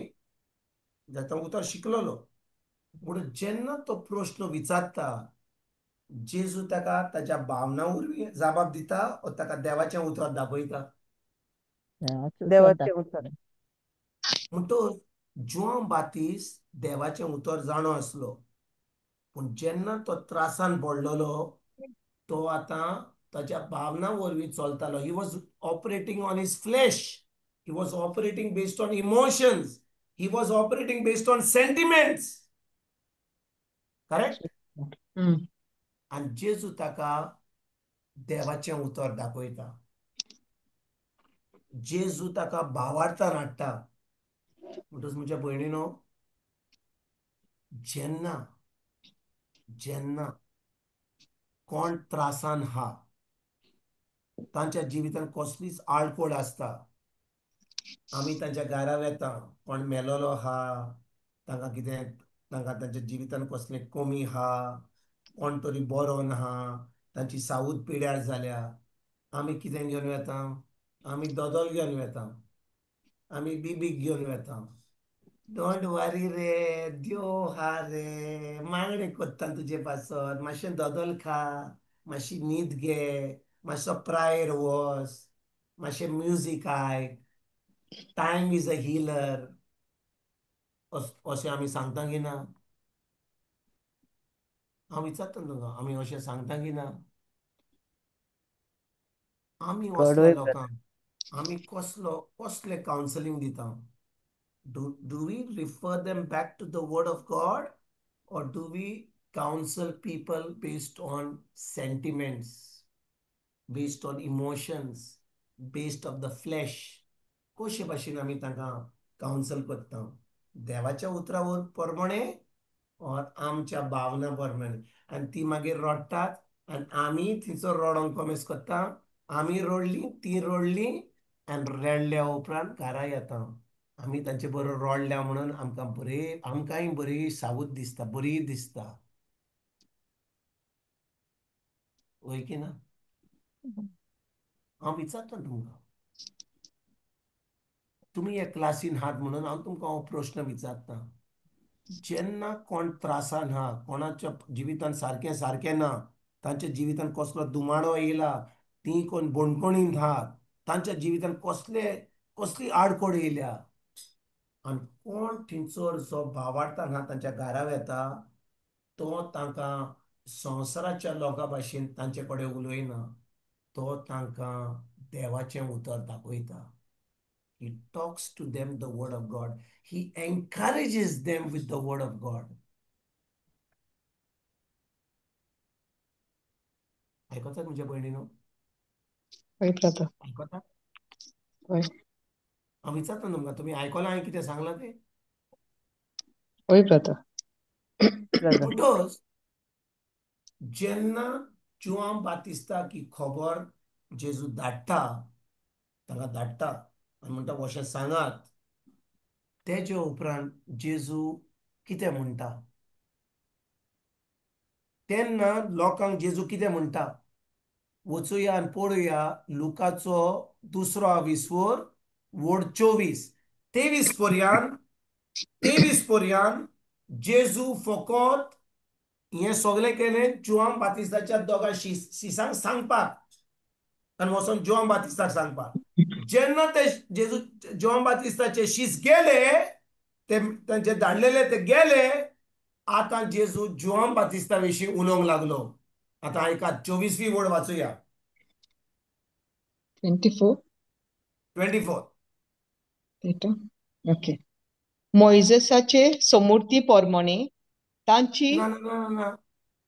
जाता उतर शिकलोलो. म्हणून जेन्ना तो प्रश्न विचारता जेजू ताका ताच्या भावना वरवीं जबाब दिता ओ ताका देवाचें उतर दाखयता? देवाचें उतर. म्हणटच जुआंव बातिस्त देवाचें उतर जाणो आसलो, पूण जेन्ना तो त्रासान पडलेलो तो आतां ताच्या भावना वरवीं चलतालो. He was operating on his flesh, he was operating based on emotions, he was operating based on sentiments. Correct? आनी जेजू ताका देवाचें उतर दाखयता, जेजू ताका भावार्थान हाडटा. म्हणटच म्हज्या भयणीनो, जेन्ना जेन्ना कोण त्रासान हा, तांच्या जिवितान कसलीच आडखळ आसता, आमी तांच्या घरा वेता, कोण मेलोलो हा, तांकां कितें, तांकां तांच्या जिवितान कसलें कमी हा, कोण तरी बरो ना, तांची सावूद पिड्यार जाल्या, आमी कितें घेवन वेता? आमी दोदोल घेवन वेता, आमी बिबीक घेवन वेता. Don't वरी रे, देव हा रे, मागणें कोत्ता तुजे पासत, मातशें दोदोल खा, मातशी न्हीद घे, मातसो प्रायर वच, मातशें म्युजीक आयक, टायम is a healer, अशें आमी सांगता की ना? हांव विचारता तुमकां, आमी अशें सांगता की ना? आमी वसल्या लोकांक आमी कसलो कसलें कावन्सिलींग दिता? Do we refer them back to the word of God, or do we counsel people based on sentiments, based on emotions, based of the flesh? कशे भाशेन आमी तांकां कावन्सल करता? देवाच्या उतरा प्रमाणे और आमच्या भावना प्रमाणे? आनी ती मागीर रडटात आनी आमी थंयसर रडोंक कॉमेस करता. आमी रडलीं, ती रडलीं, आनी रडल्या उपरांत घरा येता. आमी तांचे बरोबर रडल्या म्हणून आमकां बरी, आमकांय बरी सावूद दिसता, बरी दिसता, वय की ना? हांव विचारता तुमकां, तुमी हे क्लासीन आहात म्हणून हांव तुमकां हो प्रश्न विचारता. जेन्ना कोण त्रासान आहा, कोणाच्या जिवितान सारकें सारकें ना, तांच्या जिवितान कसलो दुमाडो येयला, ती कोण बणकणीन आहात, तांच्या जिवितान कसले कसली आडखळ येयल्या, आनी कोण थंयसर जो भावार्थान आहा तांच्या घरा वेता, तो तांकां संवसाराच्या लोकां भाशेन तांचे कडेन उलयना, तो तांकां देवाचें उतर दाखयता. He talks to them the word of God. He encourages them with the word of God. आयकतात म्हज्या भयणीनो? आयकतात? हांव विचारता तुमकां, तुमी आयकलां हांवें कितें सांगलां तें? म्हणटच जेन्ना जुआंव बातिस्ता की खबर जेजू धाडटा, तांकां धाडटा आनी म्हणटा अशें सांगात, तेजे उपरांत जेजू कितें म्हणटा? तेन्ना लोकांक जेजू कितें म्हणटा? वचुया आनी पळोवया. लुकाचो दुसरो विसवोर वोड 24 23 पर्यान, 23 पर्यान जेजू फकत हें सगळें केलें जुआंव बातिस्ताच्या दोगां शिसांक सांगपाक आनी वचोन जुआंव बातिस्ताक सांगपाक. जेन्ना ते जेजू जुआंव बातिस्ताचे शीस गेले, ते तांचे धाडलेले ते गेले, आतां जेजू जुआंव बातिस्ता विशीं उलोवंक लागलो. आतां आयकात, 24वी वोड वाचुया. 24 24. ओके. मोयजेसाचे समूर्ती प्रमाणे तांची ना ना ना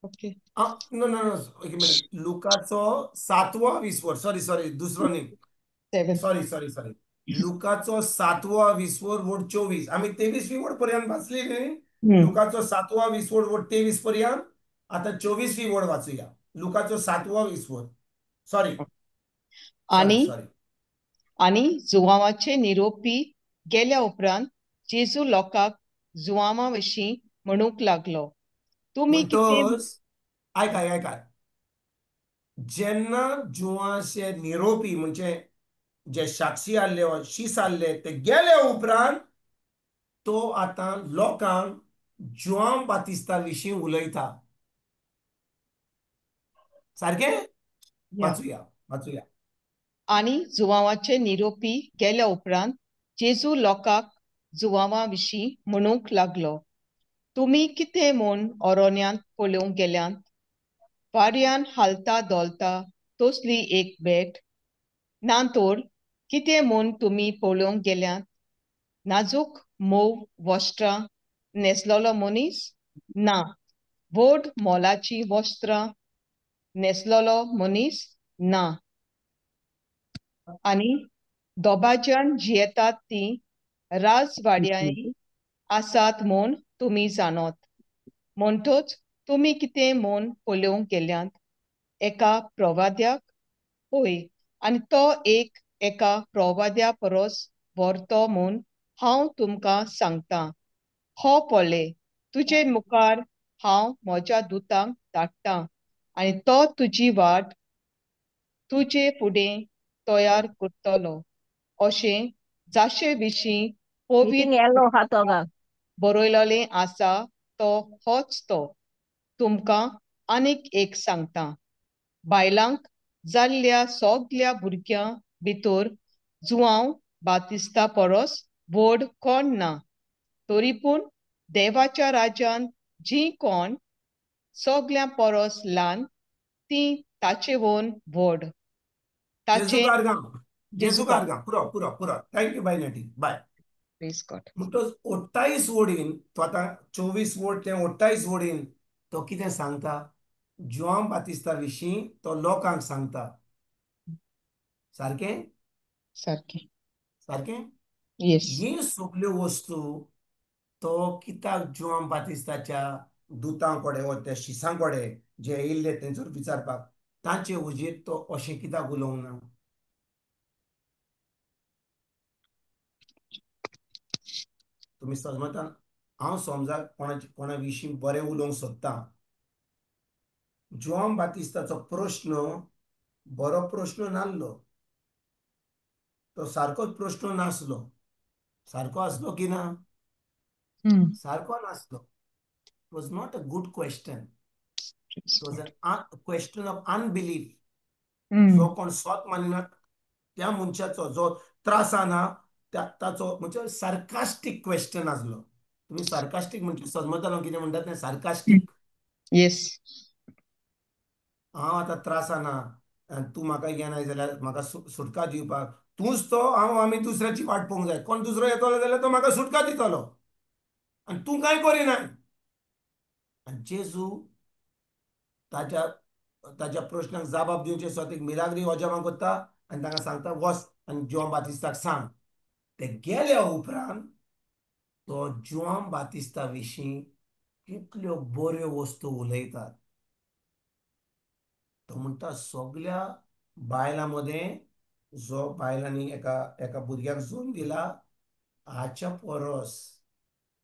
ओके ना ना एक मिनिट. लुकाचो 7वो 20 सॉरी सॉरी दुसरो न्ही, सॉरी सॉरी सॉरी, लुकाचो 7वो 20 वोड 24. आमी 23वी वोड पर्यंत वाचली न्ही? लुकाचो 7वो 20 वोड 23 पर्यंत. आतां 24वी वोड वाचुया. लुकाचो 7वो 20, सॉरी. आनी आनी जुवांवाचे निरोपी गेल्या उपरांत जेजू लोकांक जुवांवा विशीं म्हणूंक लागलो, तुमी कितें. आयकाय आयकाय, जेन्ना जुवांचे निरोपी म्हणजे जे साक्षी आहले शीस आहले ते गेले उपरांत तो आतां लोकांक जुआंव बातिस्ता विशीं उलयता. सारकें? वाचुया वाचुया. आनी जुवांवाचे निरोपी गेल्या उपरांत जेजू लोकांक जुवांवा विशीं म्हणूंक लागलो, तुमी कितें म्हूण ओरोन्यांत पळोवंक गेल्यांत? वाऱ्यान हालता धोलता तसली एक भेट? ना तर कितें म्हूण तुमी पळोवंक गेल्यांत? नाजूक मोव वस्त्रां न्हेसलेलो मनीस? ना, व्हड मोलाचीं वस्त्रां न्हेसलेलो मनीस ना. आनी दोबाज्यान जियेतात तीं राजवाड्यांनी आसात म्हूण तुमी जाणत. म्हणटच तुमी कितें म्हूण पळोवंक गेल्यांत? एका प्रवाद्याक? हय, आनी तो एक एका प्रवाद्या परस व्हरतो म्हूण हांव तुमकां सांगतां. हो पळय, तुजे मुखार हांव म्हज्या दुतांक धाडटां आनी तो तुजी वाट तुजे फुडें तयार करतलो अशें जाशे विशीं पवित्र बरयलेलें आसा तो होच तो। तुमकां आनीक एक सांगता, बायलांक जाल्ल्या सगल्या भुरग्यां भितर जुआंव बातिस्ता परस व्हड कोण ना, तरी पूण देवाच्या राज्यांत जी कोण सगल्यां परस ल्हान ती ताचेवन व्हड। ताचे पुरो पुरो पुरो। Thank you bye Netty, bye. म्हणटच 28 वोडीन तो आतां 24 वोड ते 28 वोडीन तो कितें सांगता, जुआंव बातिस्ता विशीं तो लोकांक सांगता। सारकें सारकें सारकें। ही सगल्यो वस्तू तो कित्याक जुआंव बातिस्ताच्या दुतां कडेन वा त्या शिसां कडेन जे येयल्ले तेंचो विचारपाक तांचे हुजीर तो अशें कित्याक उलोवंक ना? तुमी समजता हांव समजा कोणा विशीं बरें उलोवंक सोदता, जुआंव बातिस्ताचो प्रश्न बरो प्रश्न नासलो, तो सारकोच प्रश्न नासलो। सारको आसलो की ना? सारको नासलो। It was not a good question. It was a question of unbelief. जो कोण स्वत मानिना त्या मनशाचो जो त्रास ना ताचो म्हणजे सार्कास्टीक क्वेश्चन आसलो। तुमी सार्कास्टीक म्हणजे समजतालो कितें म्हणटात तें सार्कास्टीक? येस। हांव आतां त्रासाना आनी तूं म्हाका येना जाल्यार म्हाका सुटका दिवपाक तूंच तो, हांव आमी दुसऱ्याची वाट पळोवंक जाय, कोण दुसरो येतलो जाल्यार तो म्हाका सुटका दितलो आनी तूं कांय करिना। आनी जेजू ताच्या ताच्या प्रश्नाक जबाब दिवचे स्वताक मिलाग्री अजापां करता आनी तांकां सांगता वच आनी जुआंव बातिस्ताक सांग। ते गेल्या उपरांत तो जुआंव बातिस्ता विशीं कितल्यो बऱ्यो वस्तू उलयतात। तो म्हणटा सगल्या बायलां मदें जो बायलांनी एका एका भुरग्याक जल्म दिला हाच्या परस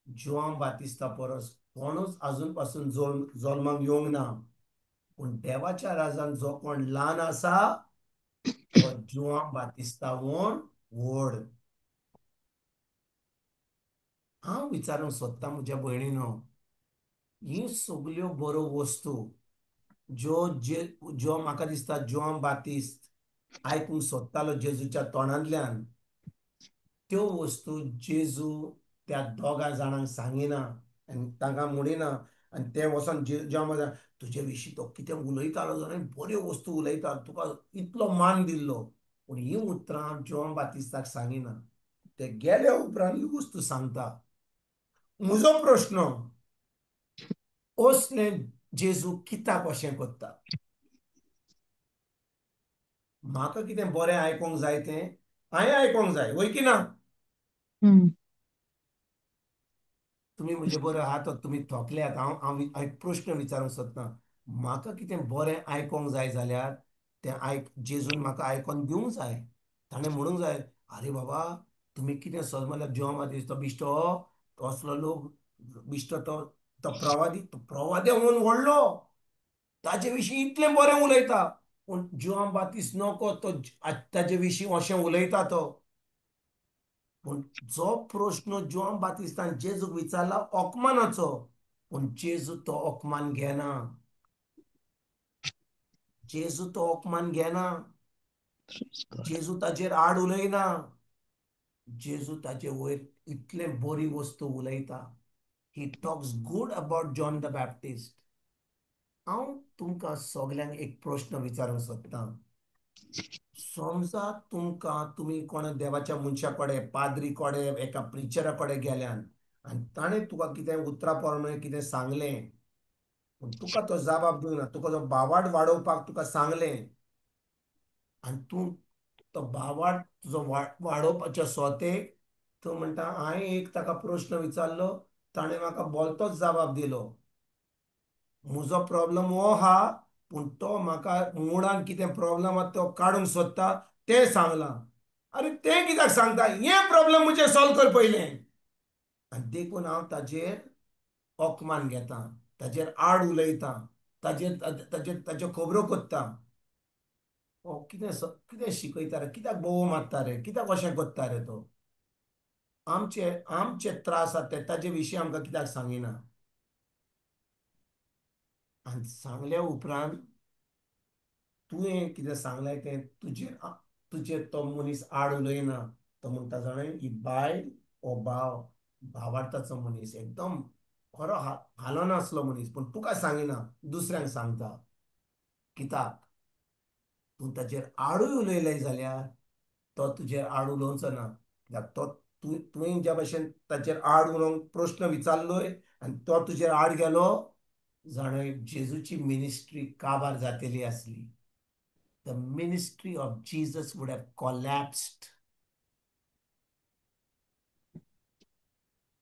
जुआंव बातिस्ता परस कोणूच आजून पासून जल्माक येवंक ना, पूण देवाच्या राजान जो कोण ल्हान आसा तो जुआंव बातिस्तावून व्हड। हांव विचारूंक सोदता म्हज्या भयणीनो, ही सगल्यो बऱ्यो वस्तू ज्यो जे ज्यो म्हाका दिसता जुआंव बातिस्त आयकूंक सोदतालो जेजूच्या तोंडांतल्यान, त्यो वस्तू जेजू त्या दोगां जाणांक सांगिना आनी तांकां म्हणिना आनी ते वचोन जुआंव तुजे विशीं तो कितें उलयतालो जाल्यार बऱ्यो वस्तू उलयता, तुका इतलो मान दिल्लो, पूण ही उतरां जुआंव बातिस्ताक सांगिना। ते गेल्या उपरांत ही वस्तू सांगता। म्हजो प्रश्न असलें जेजू कित्याक अशें करता? म्हाका कितें बरें आयकोंक जाय तें हांवें आयकोंक जाय, वय की ना? तुमी म्हजे बरें आहात, तुमी थोकल्यात, हांव हांव एक प्रश्न विचारूंक सोदता, म्हाका कितें बरें आयकोंक जाय जाल्यार तें आयक जेजून म्हाका आयकोन दिवंक जाय। ताणें म्हणूंक जाय, आरे बाबा तुमी कितें समजल्यार जुआंव बातिस्ता तो बिश्टो, तो असलो लोक बिश्टो, तो तो प्रवादी, तो प्रवाद्या म्हणून व्हडलो, ताजे विशीं इतलें बरें उलयता, पूण जुआंव बातिस्त नको तो ताजे विशीं अशें उलयता तो। पूण जो प्रश्न जुआंव बातिस्तान जेजूक विचारला अपमानाचो, पूण जेजू तो अपमान घेना, जेजू तो अपमान घेना, जेजू ताजेर आड उलयना, जेजू ताजे वयर इतलें बरी वस्तू उलयता। He talks good about John the Baptist. हांव तुमकां सगल्यांक एक प्रश्न विचारूंक सोदता, समजा तुमकां तुमी कोणा देवाच्या मनशा कडेन, पाद्री कडेन, एका प्रिचरा कडेन गेल्यान आनी ताणें तुका कितें उतरां प्रमाणे कितें सांगलें, पूण तुका तो जबाब दिवना, तुका तो बावाट वाडोवपाक तुका सांगलें आनी तूं तो बावाट तुजो वाडोवपाच्या सोतेक तूं म्हणटा हांवें एक ताका प्रश्न विचारलो, ताणें म्हाका बोलतोच जबाब दिलो, म्हजो प्रॉब्लम हो आहा, पूण तो म्हाका मुळान कितें प्रॉब्लम आहा तो काडूंक सोदता तें सांगलां। आरे तें कित्याक सांगता, हें प्रॉब्लम म्हजें सॉल्व कर पयलें। आनी देखून हांव ताजेर अपमान घेता, ताजेर आड उलयता, ताजेर ताजेर ताज्यो खबरो करता। हो कितें कितें शिकयता रे, कित्याक बोवो मारता रे, कित्याक अशें करता रे तो, आमचे आमचे त्रास आसा ते ताजे विशीं आमकां कित्याक सांगिना. आनी सांगल्या उपरांत तुवें कितें सांगलें तें तुजेर तुजेर तो मनीस आड उलयना, तो म्हणटा जाणा ही बायल हो भाव भावार्थाचो मनीस, एकदम खरो हालनासलो मनीस, पूण तुका सांगिना दुसऱ्यांक सांगता. कित्याक तूं ताचेर आडूय उलयलें जाल्यार तो तुजेर आड उलोवचो ना, कित्याक तो तुवें ज्या भशेन ताचेर आड उलोवंक प्रश्न विचारलोय आनी तो तुजेर आड गेलो जाणा जेजूची मिनिस्ट्री काबार जातली आसली. The ministry of Jesus would have collapsed.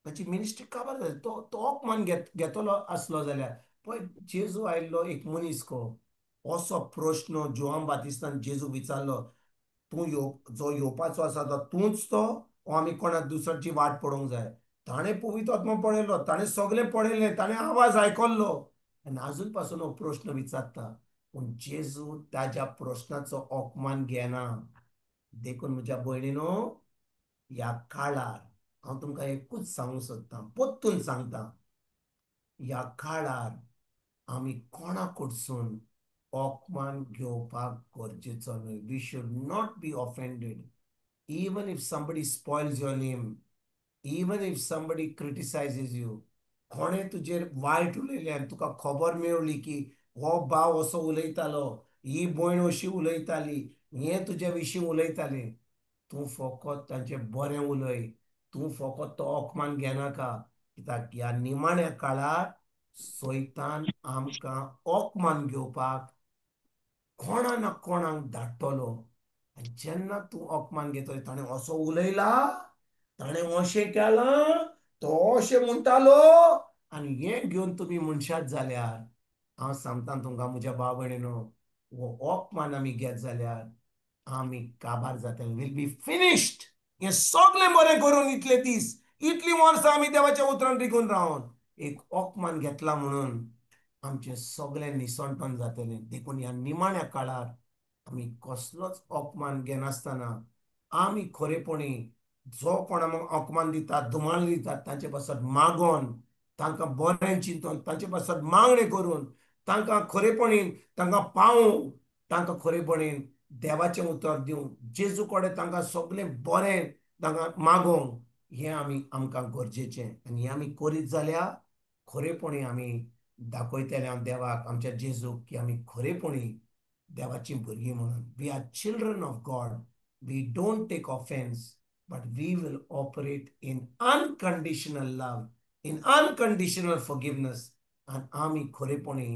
ताची मिनिस्ट्री काबार जाली, तो तो अपमान घेतलो आसलो जाल्यार. पळय जेजू आयिल्लो एक मनीस को असो प्रश्न जुआंव बातिस्तान जेजूक विचारलो, तूं जो येवपाचो आसा तो तूंच तो, आमी कोणाक दुसऱ्याची वाट पळोवंक जाय. ताणें पवित्र आत्मा पळयलो, ताणें सगळें पळयलें, ताणें आवाज आयकल्लो आनी आजून पासून हो प्रश्न विचारता. पूण जेजू ताज्या प्रश्नाचो अपमान घेना. देखून म्हज्या भयणीनो, ह्या काळार हांव तुमकां एकूच सांगूंक सोदतां, परतून सांगता, ह्या काळार आमी कोणा कडसून अपमान घेवपाक गरजेचो न्हय. We should not be offended even if somebody spoils your name, even if somebody criticizes you. कोणें तुजेर वायट उलयलें आनी तुका खबर मेवली की हो भाव असो उलयतालो, ही भयण अशी उलयताली, हें तुजे विशीं उलयतालें, तूं फकत तांचें बरें उलय, तूं फकत तो अपमान घेनाका. कित्याक ह्या निमाण्या काळार सैतान आमकां अपमान घेवपाक कोणा ना कोणाक धाडटलो. आनी जेन्ना तूं अपमान घेतलो, ताणें असो उलयला, ताणें अशें केलां, तो अशें म्हणटालो, आनी हें घेवन तुमी मनशात जाल्यार हांव सांगता तुमकां म्हज्या भाव भयणीनो, हो अपमान आमी घेत जाल्यार आमी काबार जातले, will be finished. हें सगळें बरें करून इतले दीस इतलीं वर्सां आमी देवाच्या उतरान रिगून रावन एक अपमान घेतला म्हणून आमचें सगळें निसणटण जातलें. देखून ह्या निमाण्या काळार आमी कसलोच अपमान घेनासतना आमी खरेपणी जो कोण आमकां अपमान दितात, धुमाळ दितात, तांचे पासत मागोन, तांकां बरें चिंतून, तांचे पासत मागणें करून, तांकां खरेपणी तांकां पावोवंक, तांकां खरेपणी देवाचें उतर दिवंक, जेजू कडेन तांकां सगळें बरें तांकां मागोवंक, हें आमी आमकां गरजेचें. आनी हें आमी करीत जाल्यार खरेपणी आमी दाखयतले हांव देवाक, आमच्या जेजूक, की आमी खरेपणी देवाचीं भुरगीं म्हणून. We are children of God, we don't take offence, but we will operate in unconditional love, in unconditional forgiveness. आनी आमी खरेपणी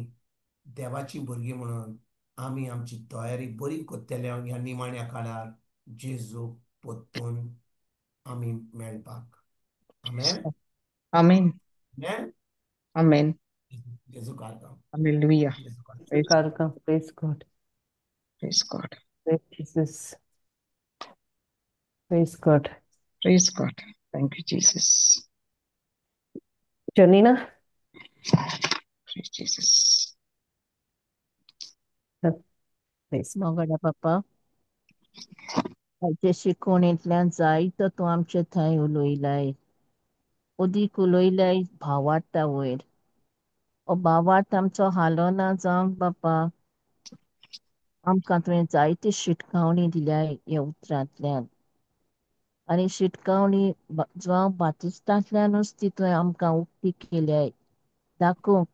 देवाचीं भुरगीं म्हणून आमी आमची तयारी बरी करतले ह्या निमाण्या काळार जेजूक परतून आमी मेळपाक. आमेन. आमेन. आमेन. आमेन. जेजू कारकाम. Hallelujah. Praise God. Praise God. Praise Jesus. Praise God. Praise God. Thank you, Jesus. Janina. Praise Jesus. Praise. मोगडा पापा, आयचे शिकवणेंतल्यान जायतो तूं आमचे थंय उलयलाय, अदीक उलयलाय भावार्था वयर. हो भावार्थ आमचो हालोना जावंक बापा, आमकां तुवें जायती शिटकावणी दिल्या ह्या उतरांतल्यान. आनी शिटकावणी जुआंव बातिस्तांतल्यानूच ती तुवें आमकां उक्ती केल्याय, दाखोवंक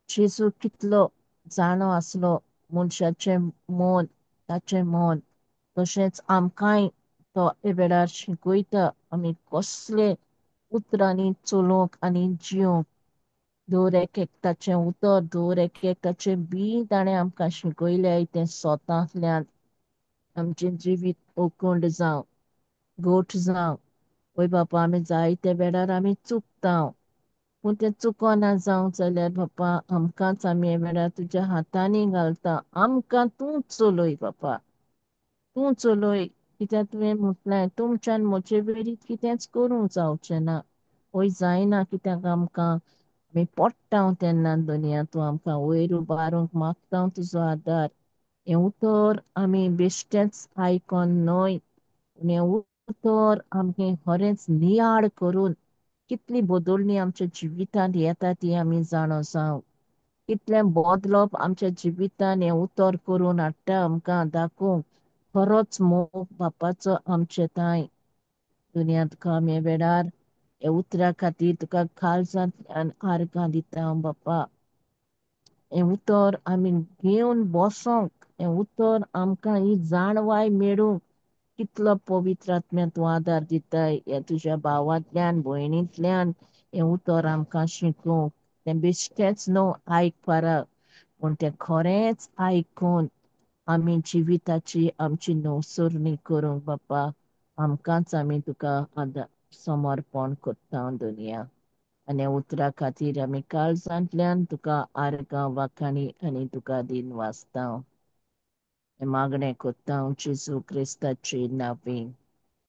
जेजू कितलो जाणो आसलो मनशाचें मन, ताचें मन. तशेंच आमकांय तो हे वेळार शिकयता आमी कसले उतरांनी चलोवंक आनी जियोंक. दर एक एक ताचें उतर, दर एक एक ताचें बी ताणें आमकां शिकयलें तें स्वतांतल्यान आमचें जिवीत उकंड जावं, गोठ जावं. वय बापा, आमी जायते वेळार आमी चुकता, पूण तें चुकोना जावं जाल्यार बापा आमकांच आमी हे वेळार तुज्या हातांनी घालता. आमकां तूं चलय बापा, तूं चलय, कित्याक तुवें म्हटलें तुमच्यान म्हजे वेरीत कितेंच करूंक जावचें ना. वय जायना, कित्याक आमकां आमी पडटा तेन्ना दुनिया तूं आमकां वयर उबारूंक मागता तुजो आदार. हें उतर आमी बेश्टेंच आयकोन न्हय, पूण हें उतर आमचें खरेंच नियाळ करून कितली बदलणी आमच्या जिवितांत येता ती आमी जाणो जावं, कितलें बदलप आमच्या जिवितान हें उतर करून हाडटा आमकां दाखोवंक खरोच मोग बापाचो आमचे तांय. दुनिया तुका आमी वेळार ह्या उतरा खातीर तुका काळजांतल्यान आर्गां दिता बापा. हें उतर आमी घेवन बसोंक, हें उतर आमकां ही जाणवाय मेळूंक कितलो पवित्र आत्म्या तूं आदार दिताय. ह्या तुज्या भावांतल्यान भयणींतल्यान हें उतर आमकां शिकोवंक, तें बेश्टेंच न्हू आयकपारा, पूण तें खरेंच आयकून आमी जिविताची आमची नवसरणी करूंक बापा आमकांच आमी तुका आदार समर्पण करता दुनिया. आनी उतरा खातीर आमी काळजांतल्यान तुका आर्गां वाखाणी आनी तुका दिन वाचता. मागणें करता जेजू क्रिस्ताचे नांवे.